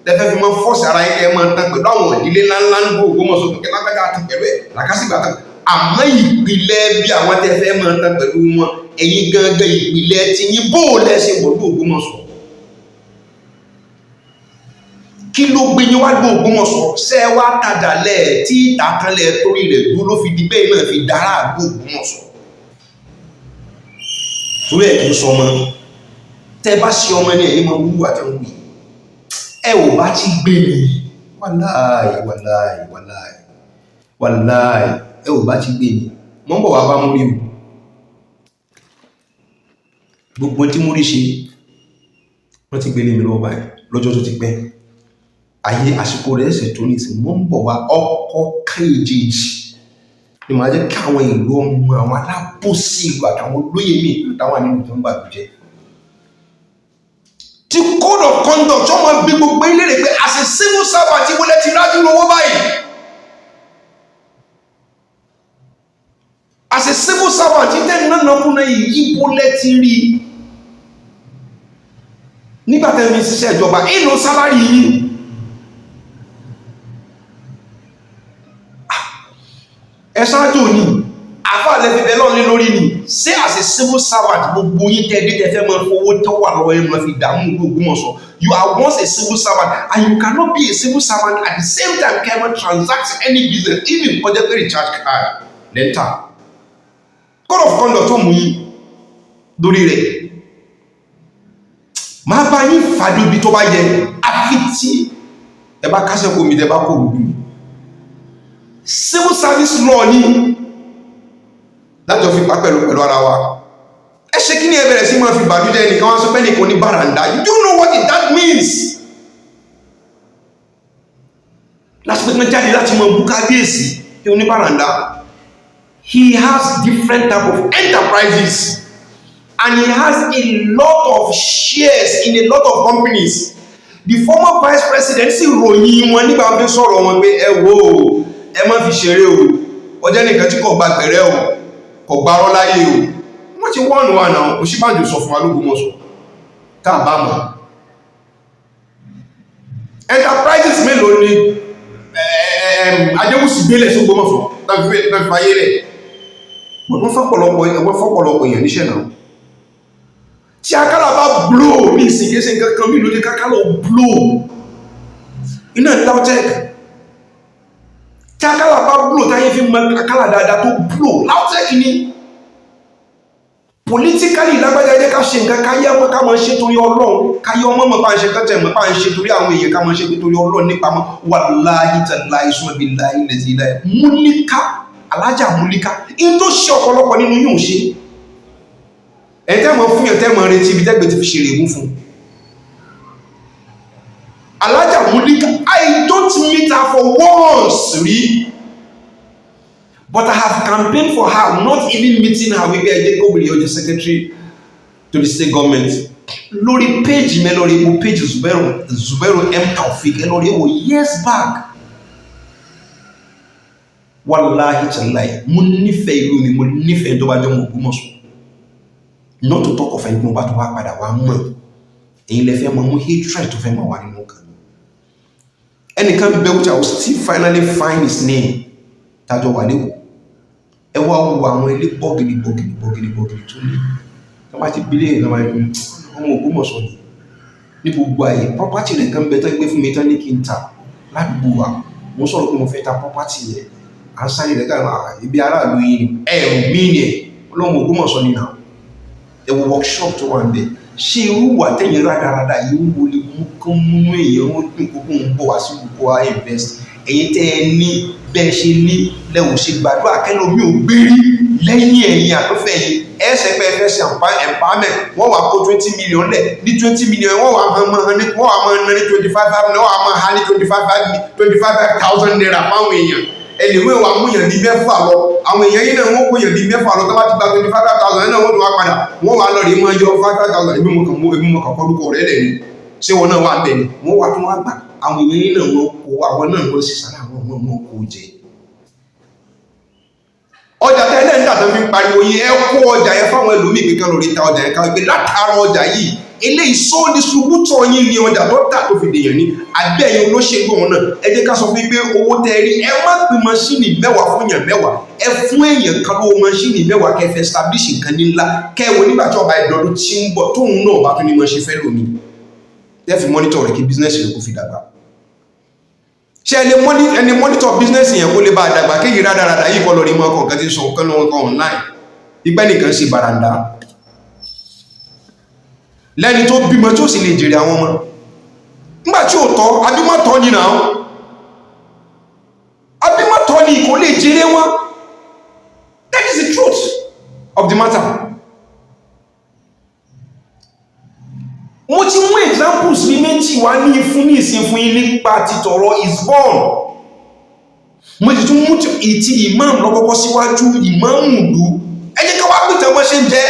lẹ́fẹ́ fi máa ń force ara yín kẹ́ máa ń tán pẹ̀lú àwọn ìdílé ńláńlá ń gbó Ògbómọ̀ṣọ́ tó kẹ́ lágbájá tán pẹ̀lú ẹ̀ làkásìgbà tán. Àmọ́ ìpìlẹ̀ bí àwọn tẹ́ fẹ́ máa tán pẹ̀lú wọn, ẹ̀yin gangan, ìpìlẹ̀ ti yín, bó o lẹ́ ṣe wọ̀lú Ògbómọ̀ṣọ́? Kí ló gbé yín wá gbé Ògbómọ̀ṣọ́? Ṣẹ́ wá tajà lẹ̀ tí ìtàkànlẹ̀ torí rẹ̀ dúró ló fi di bẹ́ẹ̀ náà fi dára àgbò Ògbómọ̀ṣọ́? Torí ẹ̀ kì í sọmọ. Tẹ́ bá ṣe ọmọ ní ẹ̀yìn máa wúwo àtẹ̀wò yìí, ẹ ò bá ti gbé mi. Wàláì, wàláì, wàláì, wàláì, ẹ ò bá ti gbé mi. Mọ́ ń bọ̀ wá bá múrí o. Gbogbo tí múrí ṣe, wọ́n ti gbé lé mi lọ́wọ́ báyìí lọ́jọ́ tó ti pẹ́. Ayé àsìkò rẹ̀ ṣẹ̀ tó ní ìsìn. Mọ́ ń bọ̀ wá ọkọ̀ kéjèèjì ni màá jẹ́ kí àwọn ìlú ọmọ àwọn alábòsí ìlú àtàwọn olóyè míì àtàwọn ànílù tó ń bàjẹ́ tí code of conduct tó máa bí gbogbo ilé rẹ̀ pé as a civil servant tí wọlé ti rájú lówó báyìí, as a civil servant tí tẹ́ nánàkúnná yìí, ibo lẹ ti rí nígbà tẹ́ fi ṣiṣẹ́ ìjọba? Ìlò salary yìí, ẹ ṣáájú ní àfáà lẹ́fi bẹ́ẹ̀ lọ́nà lórí ni. Ṣé as a civil servant, gbogbo yín tẹ́ dé, tẹ́ fẹ́ máa fowó tó wà lọ́wọ́ yín máa fi dààmú Ògbómọ̀ṣọ́? You are once a civil servant and you cannot be a civil servant at the same time kẹ́ ẹ máa transact any business, even kọjá pé recharge card lẹ́ńtà. Code of conduct tó mú yín lórí rẹ̀, máa bá yín fàájú ibi tó bá yẹ, àfi tí ẹ bá kásẹ̀ kó mi, tẹ bá kó lùlù mi. Civil service law ní lájọ fi pa pẹ̀lú ara wa. Ẹ ṣe kí ni? Ẹ bẹ̀rẹ̀ sí máa fi bàjújẹ́ ẹnìkan wá sọ pé nìkan ní bàràǹdà. You don't know what that means. Láti pé kí jáde láti mọ bú kábíyèsí tí oníbàràǹdà. He has different type of enterprises and he has a lot of shares in a lot of companies. The former vice president sì ròyìn wọn nígbà tó sọ̀rọ̀ wọn pé ẹ wo o, ẹ má fi ṣeré o, ọjọ́ nìkan tí kò gba gbẹ̀rẹ́ o, kò gbarọ́ láyé o. Wọ́n ti wọ́n wà náà. Ọ̀ṣínbàjò sọ fún wa l'Ógbómọ̀ṣọ́ tá a bá mọ̀. Enterprises mélòó ni Adéwùsì gbélé sÓgbómọ̀ṣọ́ tàbí fàyè rẹ̀? Wọ́n fọ́pọ̀lọpọ̀ èèyàn níṣẹ́ náà. Tí Akálà bá blow ní ìsìnkésí nǹkan kan mí lójú kákálà ó blow iná LAUTECH. Tí Akálà bá blow, táyé fi mọ Akálà dáadáa tó blow, LAUTECH ni. Politically, lágbájá, jẹ́ ká ṣe nǹkan káyé ọmọ, ká máa ṣe torí Ọlọ́run, káyé ọmọ mọ̀ bá ń ṣe kẹ́tẹ̀ mọ̀ bá ń ṣe torí àwọn èèyàn, ká máa ṣe torí Ọlọ́run nípa mọ́. Wàláhí tàláhí summa billahi lazi la múlíká, alájà múlíká in tó ṣe ọ̀pọ̀lọpọ̀ nínú yóò ṣe ẹ̀ tẹ́ mọ̀ fún yàn, tẹ́ mọ̀ retí ibi tẹ́gbẹ̀ ti fi ṣe rèmú fún alájà múlíká. I don't meet her for once rí, but I have campaigned for her, not even meeting her, wípé ẹ jẹ́ kóbìnrin ó jẹ́ secretary to the state government. Lórí page mi, lórí mo page Zubairu, Zubairu M Taofik, ẹ lórí ẹ wò years back. Wàláhì tàláhì, mo nífẹ̀ẹ́ ìlú mi, mo nífẹ̀ẹ́ tó bá jẹ́ ọmọ Ògbómọ̀ṣọ́, not to talk of ẹni tí mo bá tó wá padà wá mọ̀. Èyí lẹ fẹ́ mọ mú hatred tó fẹ́ mọ̀ wá nínú kan mi. Ẹnìkan bẹ, which I will still finally find his name, tájọ wà lẹ́kọ̀ọ́. Ẹ wá wo àwọn ilé bọ́gìnì bọ́gìnì bọ́gìnì bọ́gìnì tó ní. Tó bá ti bílé ìlànà ọmọ Ògbómọ̀ṣọ́ ni ní gbogbo àyè property rẹ̀ kan bẹ tó gbé fún mi tán ní kí n ta ládùúgbò wa. Mo sọ̀rọ̀ pé mo fẹ́ ta property yẹn, à ń sáré rẹ̀ káàkiri ibi aráàlú yìí ni ẹ ò mí ni ẹ̀ ọlọ́mọ Ògbómọ̀ṣọ́ ni náà. Ẹ wo workshop tó wà ń bẹ. Ṣé irú wà tẹ̀yìn rádaràda yìí ń wọlé mú kán múnú èèyàn ó dùn kókó ń bọ̀ wá sí gbogbo wa invest? Ẹ̀yin tẹ́ ẹ ní bẹ́ẹ̀ ṣe ní lẹ́wọ̀n ṣe gbàdúrà kẹ́lómi ò gbérí lẹ́yìn ẹ̀yìn àtọ́fẹ́ yìí. Ẹ̀ṣẹ̀ pé ẹ fẹ́ ṣe empowerment, wọ́n wà kó 20 million lẹ̀ ní 20 million, wọ́n wà máa ní, wọ́n wà máa ná ní 25 five, wọ́n wà máa ha ní 25 five, 25,000 naira fáwọn èèyàn. Ẹlẹ́wọ̀n wà mú yàn bí mẹ́fà lọ, àwọn èèyàn yìí náà wọ́n kó yàn bí mẹ́fà lọ. Tó bá ti gba 25,000 náà, wọ́n tún wá padà, wọ́n wà lọ rí máa yọ 5,000. Èmi mo kàn mú, èmi mo kàn kọ́ lórúkọ rẹ̀ lẹ̀ ni. Ṣé wọn náà wà bẹ̀ ni? Wọ́n wà tún wá gbà. Àwọn èèyàn yìí náà wọ́n kó, àwọn náà wọ́n sì sára àwọn ọmọ wọn kó jẹ ọjà tẹ́lẹ̀ ń tàtọ́ fi ń pariwo yín. Ẹ kó ọjà yẹn fáwọn ẹlòmíì pé kán lórí ta ọjà yẹn, káwọn pé látara ọjà yìí, eléyìí só distributor yín ní ọjà tó tà tó fi dèèyàn ní. Àbí ẹ̀yin olóṣèlú ọ̀hún náà, ẹ jẹ́ ká sọ fún yín pé owó tẹ́ ẹ rí, ẹ má pín mọ́ṣíìnì 10 fún èèyàn 10. Ẹ fún èèyàn kan lówó mọ́ṣíìnì 10, kẹ́ fẹ́ establish nǹkan ní ńlá, kẹ́ ẹ wo nígbà tí ọba ìdọ́dún tí ń bọ̀ tóun náà bá tún ní mọ́ ṣe fẹ́ lómi, tẹ́ fi monitor rẹ̀ kí business rẹ̀ kó fi dàgbà. Ṣé ẹni monitor business yẹn kó lè bá dàgbà? Kéyìí rádaràdà yìí kọ́ lórí mọ́ ọkọ̀ nǹkan tí ń sọ nǹkan lọ́wọ́ kan online, ìgbẹ́ nìkan ṣe bàràǹdà lẹ́ni tó bímọ tí ó sì lè jèrè àwọn ọmọ nígbà tí ó tọ́ abímọ́tọ́ ni náà, abímọ́tọ́ ni, kò lè jèrè wọn. That is the truth of the matter. Mo ti mú examples ní méjì wá ní fún ní ìsìn fún yín nípa títọ̀rọ̀ isbon. Mo ti tún mú ìtì imam lọ́kọ́kọ́ síwájú, ìmáàmù ìlú. Ẹ jẹ́ ká wá pìtàn bọ́ ṣe ń jẹ́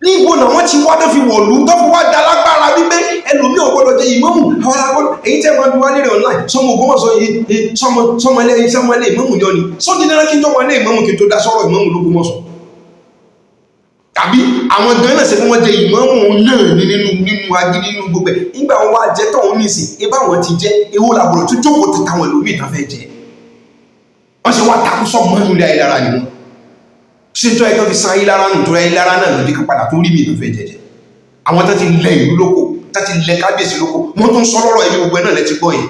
ní ibo náà wọ́n ti wá tó fi wọ̀lú, tó fi wá da lágbára wípé ẹlòmíì ò gbọ́dọ̀ jẹ ìmáàmù. Àwọn alágbọ́dọ̀ èyí tẹ́ máa bí wá lérè online, sọmọ Ògbómọ̀ṣọ́ yìí, sọmọ sọmọlé sọmọlé ìmáàmù ni ọ ni sọ di dandan kí n tọ́mọ ilé ìmáàmù kí n tó dá sọ́rọ̀ ìmáàmù l'Ógbómọ̀ṣọ́? Tàbí àwọn gan náà ṣe fún wọn jẹ ìmáàmù náà ní nínú agídí, nínú gbogbo ẹ̀, nígbà wọn wá jẹ tọ̀hún nísìn ibà wọn ti jẹ, ewu làbọ̀rọ̀ tó jókòó ti táwọn ẹlòmíì tán fẹ́ jẹ? Wọ́n ṣe wá takú sọ mọ́nú ilé ayélujára ni wọ́n ṣe tó ẹgbẹ́ fi san ayélujára nù, tó ayélujára náà lòdì kan padà tó rí mi tó fẹ́ jẹjẹ. Àwọn tó ti lẹ ìlú lóko, tó ti lẹ kábíyèsí lóko, wọ́n tún sọ lọ́rọ̀ ẹbí gbogbo ẹ̀ náà lẹ ti gbọ́ yẹn.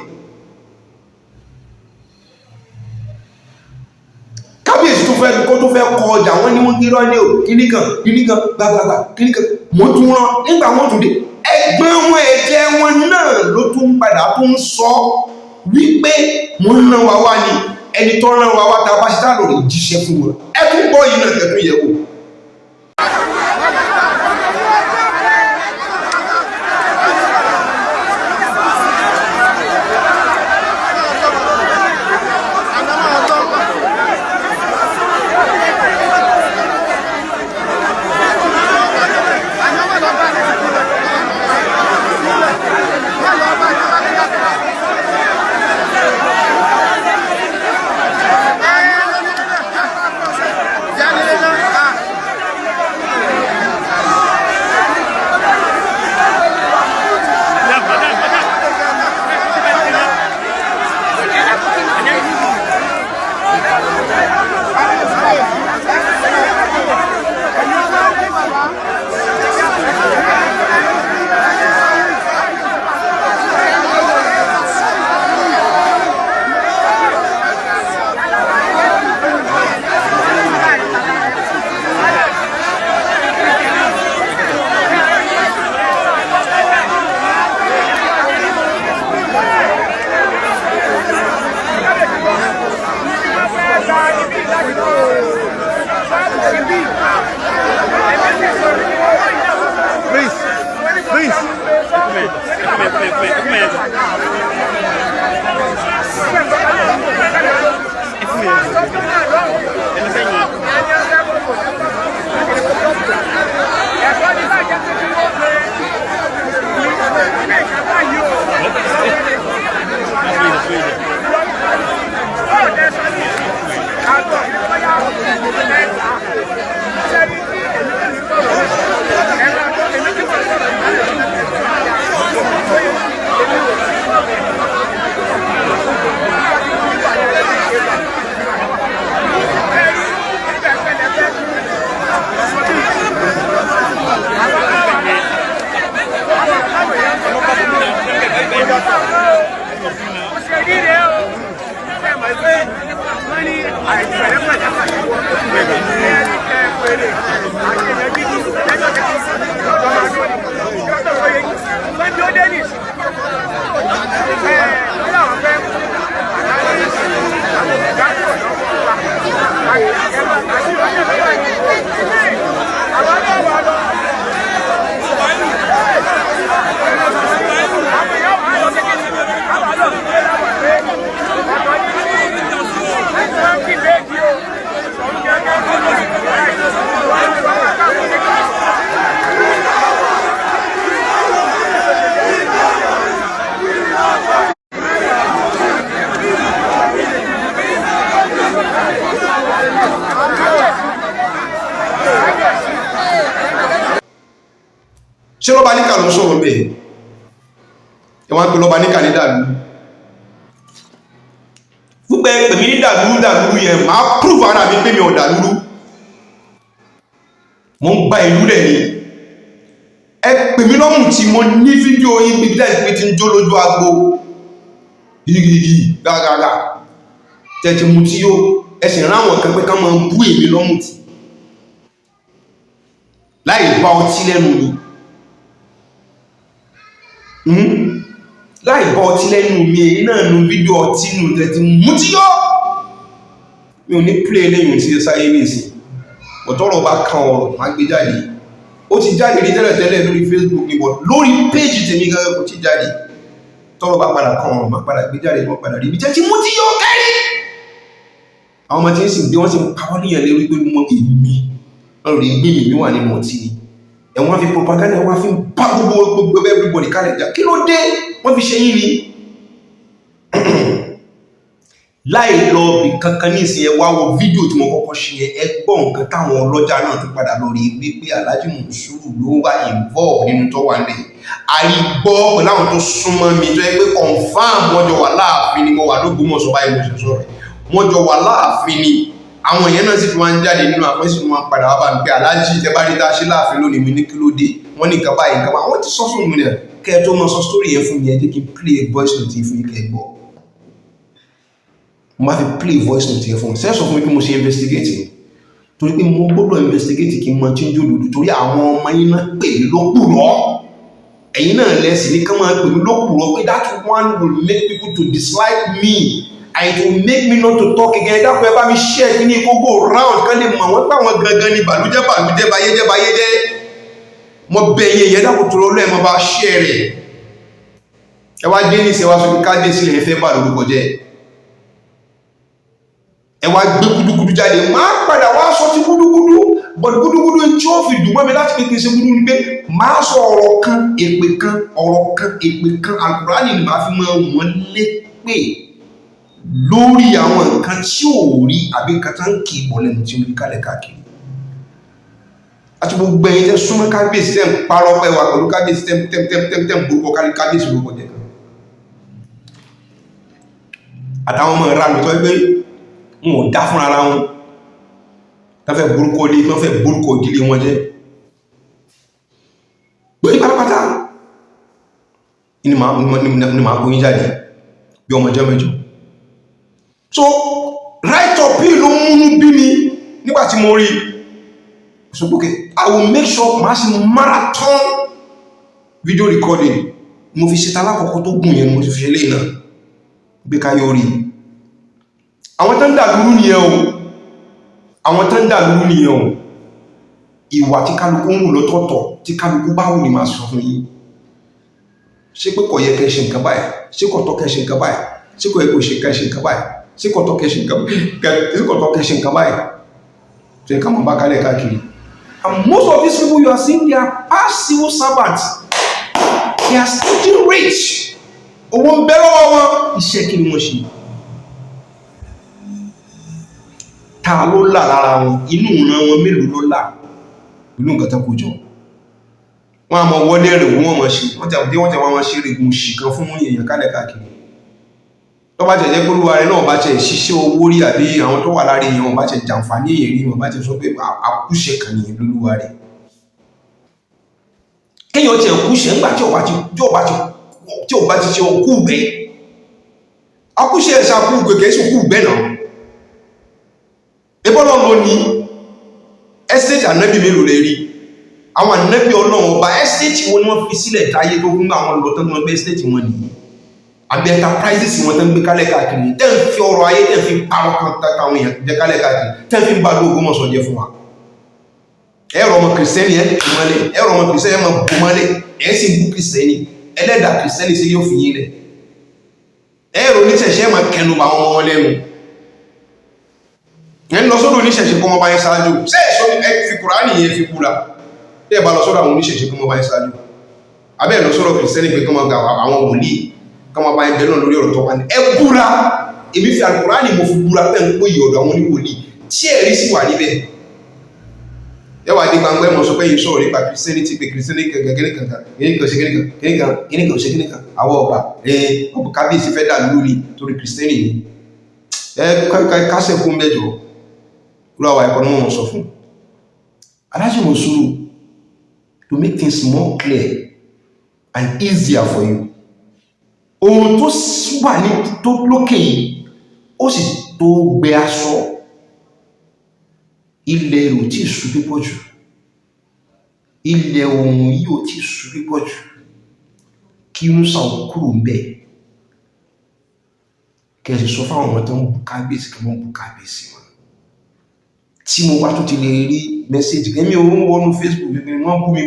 Kábíyèsí tó fẹ́ kó tó fẹ́ kọ ọjà wọn ní wọ́n irọ́ ní o, kíní kan kíní kan gbàgbàgbà kíní kan. Wọ́n tún rán nígbà wọ́n tún dé, ẹgbẹ́ wọn, ẹ̀jẹ̀ wọn náà ló tún padà tún sọ wípé wọ́n rán wa wá ní ẹni tó rán wa wá tá a bá ṣe tá lórí jíṣẹ́ fún wọn. Ẹ tún gbọ́ yìí náà, kẹ́tún yẹ̀ wò. Yeah. Wèrè àti èèyàn gidi lẹ́jọ́ kejì lọ́jọ́ máa dúró ní ìjọba tó yẹ pé ó dé nìsí ẹ ẹ láwọn fẹ́ ìdájọ́ lọ́wọ́ wa àti àwọn náà wà lọ. Àwọn èèyàn wà lọ kékeré àwọn àlọ́ ìgbé láwọn pé ọ̀dọ́ ní wọ́n kí bẹ́ẹ̀dì o. Ṣé lọ́ba níkà ló ń sọ̀rọ̀ bẹ́ẹ̀? Ẹ wá ń pe lọ́ba níkà ní dàlú púpẹ́. Pèmí ní dàlúrú, dàlúrú yẹn, máa prove ara mi pé mi ò dàlúrú. Mo ń gba ìlú rẹ̀ ni. Ẹ pèmí lọ́mù tí mo ní fídíò yín bí bílẹ̀ pé ti ń jó lójú agbo yìí gàgàgà tẹ̀tí mu tí yóò. Ẹ sì ráwọn kan pé ká máa bú èmi lọ́mù tí láì bá ọtí lẹ́nu mi, láì bá ọtí lẹ́nu mi. Èyí náà nu fídíò ọtí nù tẹ̀tí mú tí yọ́. Mi ò ní play eléyìí tí sáyé ní ìsìn ọ̀tọ́rọ̀ bá kan ọ̀rọ̀ máa gbé jáde. Ó ti jáde rí tẹ́lẹ̀tẹ́lẹ̀ lórí Facebook ní, but lórí péjì tèmi gangan kò tí jáde. Tọ́rọ̀ bá padà kan ọ̀rọ̀, máa padà gbé jáde. Wọ́n padà rí ibi tẹ́tí mú tí yọ́ kẹ́rí. Àwọn ọmọ tí ń sì gbé wọ́n sì ń pa wọ́n níyàn lérí pé mo èmi wọ́n rí gbé mi wà nínú ọtí ni. Ẹ̀wọ̀n fi propaganda, wọ́n fi ń bá gbogbo gbogbo everybody kálẹ̀ jà. Kí ló dé? Wọ́n fi ṣe yín ni láì lọ bí kankan ní ìsìn. Ẹ wá wo fídíò tí mo kọ́kọ́ ṣe yẹn. Ẹ gbọ́ nǹkan táwọn ọlọ́jà náà tún padà lọ rí wípé Alhaji Monsuru ló wà involve nínú tó wà nílẹ̀. Àìgbọ́ pẹ̀lú àwọn tó súnmọ́ mi tó yẹ pé confam wọ́n jọ wà láàfin ni. Mo wà lÓgbómọ̀ṣọ́ báyìí, mo ṣe sọ̀rọ̀, wọ́n jọ wà láàfin ni. Àwọn èèyàn náà sì tún wá ń jáde nínú àpọ́n, sì tún wá ń padà wá bá mi pé, "Aláàjì, tẹ bá rí tá a ṣe láàfin lónìí." Mi ní, "Kí ló dé?" Wọ́n ní nǹkan báyìí, nǹkan báyìí. Wọ́n ti sọ fún mi náà. Kẹ́ ẹ tó mọ sọ story yẹn fún mi, ẹ jẹ́ kí n play voice note yìí fún yín kẹ́ ẹ gbọ́. Mo máa fi play voice note yẹn fún mi. Sẹ́ sọ fún mi kí mo ṣe investigate ni, torí pé mo gbọ́dọ̀ investigate kí n mọ tí ń jò lòdù, torí àwọn ọmọ yín náà pè mí lópùrọ́. Ẹ̀yin náà lẹ́sìn ní ká máa pè mí lópùrọ́ pé that one will make people to dislike me and it will make me not to talk again. Dákun, ẹ bá mi share kí ní kó go round, kán lè mọ̀ wọ́n pé àwọn gangan ni bàlújẹ́, bàlújẹ́, bayéjẹ́, bayéjẹ́. Mo bẹ̀ yẹn yẹn, dákun, tó lọ́lọ́ ẹ̀ mọ́ bá share rẹ̀. Ẹ wá dé ní ìṣẹ́ wá sọ pé kábíyèsí lè fẹ́ bà lórúkọ jẹ́. Ẹ wá gbé gúdúgúdú jáde. Máa padà wá sọ ti gúdúgúdú, but gúdúgúdú tí ó fi dùn mọ́ mi láti pé kí n ṣe gúdúgúdú pé máa sọ ọ̀rọ̀ kan, èpè kan, ọ̀rọ̀ kan, èpè kan, Àlùkùránì ni màá fi máa wọ́n lépè lórí àwọn nǹkan tí ò rí àbí nǹkan tó ń kì í bọ̀ lẹ́nu tí ó rí kálẹ̀ káàkiri. Àti gbogbo ẹ̀yin tẹ́ súnmọ́ kábíyèsí, tẹ́ ń parọ́ pẹ́ wà pẹ̀lú kábíyèsí, tẹ́ tẹ́ tẹ́ tẹ́ tẹ́ ń borúkọ kábíyèsí lórúkọ jẹ́ kan, àtàwọn ọmọ ìranù tó gbé wọn ò dá fúnra ara wọn, tó fẹ́ borúkọ ilé, tó fẹ́ borúkọ ìdílé wọn jẹ́ pé pátápátá ni màá kó yín jáde bí ọmọ jẹ́ mẹ́jọ. So write up yìí ló múnú bí mi nígbà tí mo rí. So okay, I will make sure màá ṣe marathon video recording. Mo fi ṣe talákọ̀ọ́kọ́ tó gùn yẹn, mo ti fi ṣe léyìn náà gbé káyọ̀ rí. Àwọn tó ń dà lúrú nìyẹn o, àwọn tó ń dà lúrú nìyẹn o. Ìwà tí kálukú ń wù lọ́tọ̀ọ̀tọ̀, tí kálukú bá wù ní máa sọ fún yín. Ṣé pé kò yẹ kẹ́ ṣe nǹkan báyìí? Ṣé kò tọ́ kẹ́ ṣe nǹkan báyìí? Ṣé kò yẹ kó ṣe kẹ́ ṣe nǹkan báyìí? Ṣé kò tọ́ kẹ́ ṣe nǹkan, ṣé kò tọ́ kẹ́ ṣe nǹkan báyìí? Tó yẹ ká máa bá kálẹ̀ káàkiri. And most of these people you are seeing, they are past civil servants. They are still rich. Owó ń bẹ lọ́wọ́ wọn. Iṣẹ́ kí ni wọ́n ṣe? Ta ló là lára wọn? Inú ìran wọn mélòó ló là pẹ̀lú nǹkan tó kó jọ? Wọ́n á mọ wọlé rẹ̀, wọ́n mọ̀ ṣe wọ́n tẹ̀ wọ́n tẹ̀ wọ́n mọ̀ ṣe rẹ̀gùn òṣì kan fún èèyàn kálẹ̀ káàkiri. Tó bá jẹ́ jẹ́ pé olúwa rẹ̀ náà bá ṣe ṣiṣẹ́ owó rí, àbí àwọn tó wà lára èèyàn wọn bá ṣe jàǹfààní èèyàn rí, wọn bá ṣe sọ pé àkúṣe kan nìyẹn lólúwa rẹ̀. Kéèyàn tiẹ̀ kúṣe ńgbà tí ò bá ti ṣe òkú gbẹ, akúṣe ẹ̀ṣẹ̀ akú gbẹ kìí ṣe òkú gbẹ náà. Ebọ́lọ́ ló ní Estate ànábì mélòó lè rí? Àwọn ànábì Ọlọ́run ọba, estate wo ni wọ́n fi sílẹ̀ táyé tó fún àwọn lọ tán tí wọ́n gbé estate wọn nìyí, àbí enterprises wọn tán gbé kálẹ̀ káàkiri, tẹ́ ń fi ọrọ̀ ayé, tẹ́ ń fi parọ́ kan táwọn èèyàn jẹ kálẹ̀ káàkiri, tẹ́ ń fi ba Ògbómọ̀ṣọ́ jẹ́ fún wa? Ẹ̀rọ ọmọ kìrìsìtẹ́nì ẹ̀ bò mọ́lẹ̀, ẹ̀rọ ọmọ kìrìsìtẹ́nì ẹ̀ máa bò mọ́lẹ̀, ẹ̀ sì ń bú kìrìsìtẹ́nì. Ẹlẹ́dàá kìrìsìtẹ́nì sí yóò fi yín lẹ̀. Ẹ̀rọ oníṣẹ̀ṣẹ̀ máa kẹnu bá wọn wọn lẹ́nu, ẹ̀ ń lọ sọ́dọ̀ oníṣẹ̀ṣẹ̀ kọ́ wọn bá yẹn ṣáájú. Ṣé ẹ̀ṣọ́ ẹ fi Kùránì yẹn fi búra? Tẹ́ ẹ bá lọ sọ́dọ̀ àwọn oníṣẹ̀ṣẹ̀ kọ́ wọn bá yẹn ṣáájú, abẹ́ ẹ̀ lọ sọ́dọ̀ kìrìsìtẹ́nì pé kọ́ wọn gba àwọn wòlíì kọ́ wọn bá yẹn bẹ́ẹ̀ náà lórí ọ̀rọ̀ tó wà ní. Ẹ búra, èmi fi Àlùkùránì, mo fi búra pé ń pòyì ọ̀dọ̀ àwọn oníwòlíì tí ẹ̀rí sì wà níbẹ̀. Ẹ wà dé gbangba, ẹ mọ̀ sọ pé yìí sọ̀rọ̀ nípa Christianity, pé Christianity kankan kíní kankan kíní kan ṣe kíní kan kíní kan kíní kan ṣe kíní kan. Àwọn ọba ẹ ọba kábíyèsí fẹ́ dà lórí torí Christianity ni. Ẹ kásẹ̀ kún mẹ́jọ lọ. Àwọn ẹ̀kọ́ ní wọ́n sọ fún Alhaji Monsuru. To make things more clear and easier for you, ohun tó wà ní tó lókè yìí, ó sì tó gbẹ aṣọ ilẹ̀ rò tí ì sú pípọ̀ jù, ilẹ̀ ohun yìí ò tí ì sú pípọ̀ jù kí Musa kúrò ń bẹ̀, kẹsì sọ fáwọn ọmọ tó ń bú kábíyèsí kí wọ́n bú kábíyèsí wọn. Tí mo bá tún ti lè rí message kẹ́mi ò ń wọnú Facebook mi, wọ́n bú mi,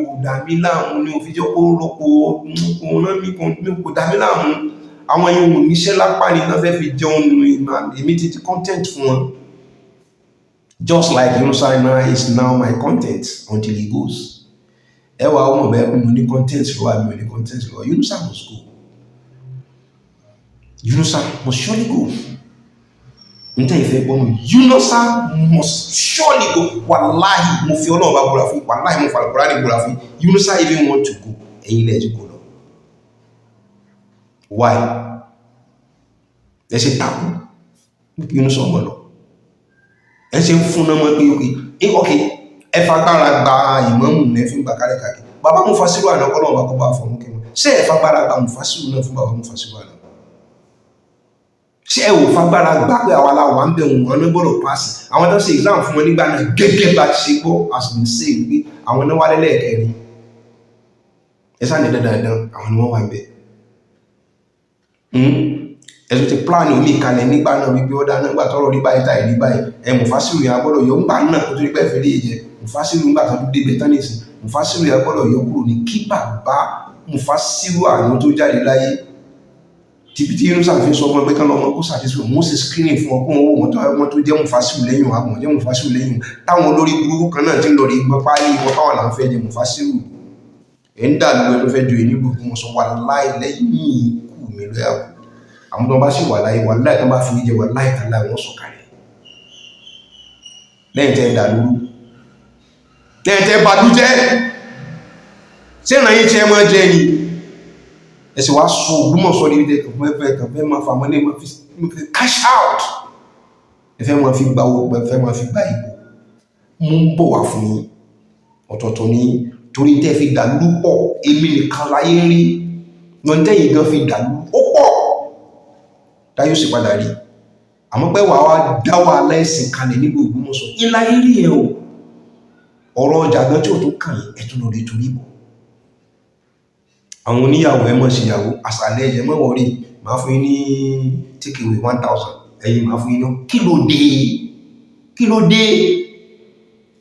kò dà mí láàmú ní òfin jẹ́ kó rọ́pò kò rán mi, kò dà mí láàmú. Àwọn yẹn ò níṣẹ́ lápá ni wọ́n fẹ́ fi jẹun. Èmi ti di content fún wọn, just like Yunusa now is now my content until he goes. Ẹ wà ọmọ bẹ́ẹ̀ pé mo ní content lọ́wọ́ àbí mo ní content lọ́wọ́. Yunusa must go. Yunusa must surely go. N tẹ́ ìfẹ́ gbọ́nù, Yunusa must surely go. Wàláhì, mo fi Ọlọ́run bá búra fún, wàláhì, mo fi Al-Qur'ani búra fún. Yunusa even want to go, ẹ̀yin lẹ́ẹ̀jì kò lọ. Why? Ẹ ṣe takú Yunusa ọmọ lọ, ẹ ṣe ń fún náà mọ́ pé ok, ẹ fagbára gba ìmáàmù ní ẹ fi ń gba kálẹ̀ káàkiri. Bàbá Mufasiru àná, kọ́ lọ́wọ́ bá kọ́ bá fọ̀mú kí wọn. Ṣé ẹ fagbára gba Mufasiru náà fún bàbá Mufasiru àná? Ṣé ẹ ò fagbára gbà pé àwa la wà ń bẹ̀ wọ́n ní gbọ́dọ̀ pass? Àwọn tó ṣe exam fún wọn nígbà náà, gẹ́gẹ́ bá ti ṣe gbọ́, as been say, wípé àwọn náà wá lẹ́lẹ́ẹ̀kẹrin. Ẹ sáà ní dandan àwọn ni wọ́n wà ń bẹ̀. Ẹ̀sùn ti plan omi ìkalẹ̀ nígbà náà wípé ó dáná nígbà tọ́rọ̀ rí báyìí táì rí báyìí, ẹ Mufasiru yẹn agbọ́dọ̀ yọ ńgbà náà kó tó rí pẹ́ fẹ́lẹ́ jẹ Mufasiru. Ńgbà tó débẹ̀ tán nìsín, Mufasiru yẹn agbọ́dọ̀ yọ kúrò ní kí bàbá Mufasiru àwọn tó jáde láyé tìbí tí Yunusa fi sọ fún ẹ pé kán lọ́mọ kó sàtìsí wọn sì screening fún ọkùnrin owó wọn tó wọn tó jẹ́ Mufasiru lẹ́yìn wọn, àwọn jẹ́ Mufasiru lẹ́yìn wọn, táwọn olórí burúkú kan náà ti ń lọ rí gbọ́ páálí wọn káwọn là ń fẹ́ jẹ Mufasiru. Ẹ̀ ń dà lóye tó fẹ́ ju èyí nílùú Ògbómọ̀ṣọ́. Wà láì lẹ́yìn ikú mi lóyà kù, àwọn tó bá sì wà láyé, wà láì tó bá fi jẹ, wà láì tàláì wọ́n sọ̀kalẹ̀ lẹ́yìn tẹ́ dà lóru, lẹ́yìn tẹ́ bàdújẹ́. Ṣé ìrìn yìí tí ẹ máa jẹ ni? Ẹ sì wá sọ Ògbómọ̀ṣọ́ ní ibi kẹfẹ́ kẹfẹ́ máa fà mọ́lé, máa fi cash out, ẹ fẹ́ máa fi gba owó, ẹ fẹ́ máa fi gba ìbò. Mú ń bọ̀ wá fún yín ọ̀tọ̀ọ̀tọ̀ ní, torí tẹ́ fi dàlú pọ̀. Èmi nìkan láyé rí wọn tẹ́yìn gan fi dàlú ó pọ̀ táyọ̀ sì padà rí. Àmọ́ pé wàá wá dá wàhálà ẹ̀sìn kalẹ̀ nílùú Ògbómọ̀ṣọ́ ìláyé rí ẹ o. Ọ̀rọ̀ ọjà gan tí ò tó kàn yín, ẹ̀ tún lọ rí torí bọ̀. Àwọn oníyàwó, ẹ mọ̀ sí ìyàwó àṣàlẹ̀ ẹ̀jẹ̀ mọ̀ wọ̀rí, máa fún yín ní take away 1,000, ẹ̀yin máa fún yín ní. Kí ló dé? Kí ló dé?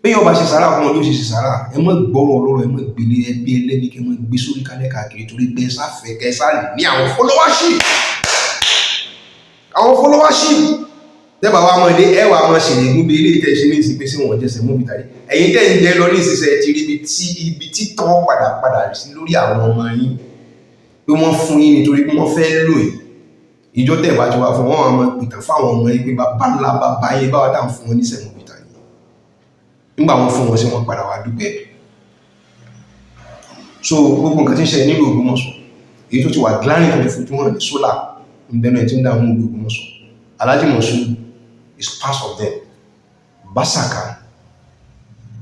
Bí yóò bá ṣe sàárà fún wọn, yóò ṣe sàárà. Ẹ mọ̀ gbọ́rọ̀ ọlọ́rọ̀, ẹ mọ̀ gbélé ẹbí ẹlẹ́bí, kẹ mọ̀ gbé sórí kálẹ̀ káàkiri, torí pé sáfẹ́ kẹ sá ní àwọn followership, àwọn followership. Tẹ́bà wá mọ́ ilé ẹwà mọ́ ṣèlégún bí ilé ìtẹ́ ṣe ní ìsìn pé sí wọ́n jẹ́sẹ̀ mú bìtàrí. Ẹ̀yin tẹ́ ń jẹ́ lọ ní ìsinsẹ̀ ti rí ibi tí ibi títàn padà padà sí lórí àwọn ọmọ yín, pé wọ́n fún yín nítorí pé wọ́n fẹ́ lò yìí. Ìjọ tẹ́ bá ti wá fún wọn, àwọn ọmọ ìtàn fáwọn ọmọ yín pé bàbá ńlá bàbá yín báwa dà ń fún wọn ní sẹ̀mú bìtàrí nígbà wọn fún wọn sí, wọn padà wá dúpẹ́. So gbogbo nǹkan tí ń ṣẹlẹ̀ nílùú Ògbómọ̀ṣọ́, èyí tó ti wà glaring, tó ti fojú hàn ní sólà ń bẹnu ẹ̀ tí ń dààmú ìlú Ògbómọ̀ṣọ́, Alhaji Monsuru is part of them. Basaka,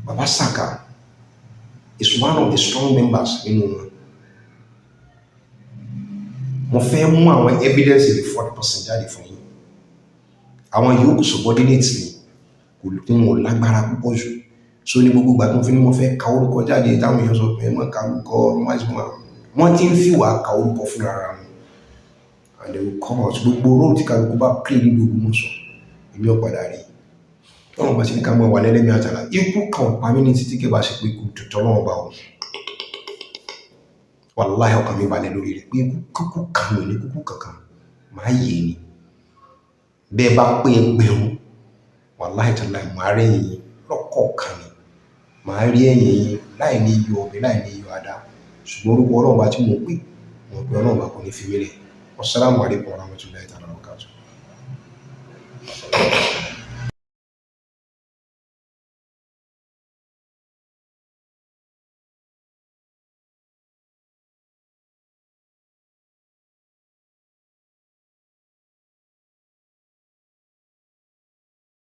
Baba Saka is one of the strong members nínú wọn. Mo fẹ́ mú àwọn evidence the fourth person jáde fún yín. Àwọn yòókù subordinate ni, kò kún wọn lágbára púpọ̀ jù. So ní gbogbo ìgbà tí mo fi ní mo fẹ́ ka orúkọ jáde, táwọn èèyàn sọ pé ẹ má ka orúkọ, wọ́n ti ń fìwà ka orúkọ fúnra ra wọn, and they will come out. Gbogbo role tí kálukú bá play nínú Ògbómọ̀ṣọ́, èmi ò padà rí. Tọ́lọ́run bá ti ní ká máa wà lẹ́lẹ́mí àtàlà, ikú kan ò pa mí ní títí kí bá ṣe pé ikú tuntun Ọlọ́run bá wọn. Wàláhì, ọkàn mi balẹ̀ lórí rẹ̀ pé ikú kúkú kan mi ò ní kúkú kankan, máa yé ni. Bẹ́ẹ̀ bá pé ẹgbẹ̀rún, wàláhì tàláhì, máa rí ẹ̀yìn yín lọ́kọ̀ọ̀kan ni, máa rí ẹ̀yìn yín láì ní yọ ọ̀bẹ, láì ní yọ àdá. Ṣùgbọ́n orúkọ Ọlọ́run bá tí mo pè, mo pè Ọlọ́run bá kò ní fi mí lẹ̀. Wassalamu alaikum warahmatullahi ta'ala wabarakatuh.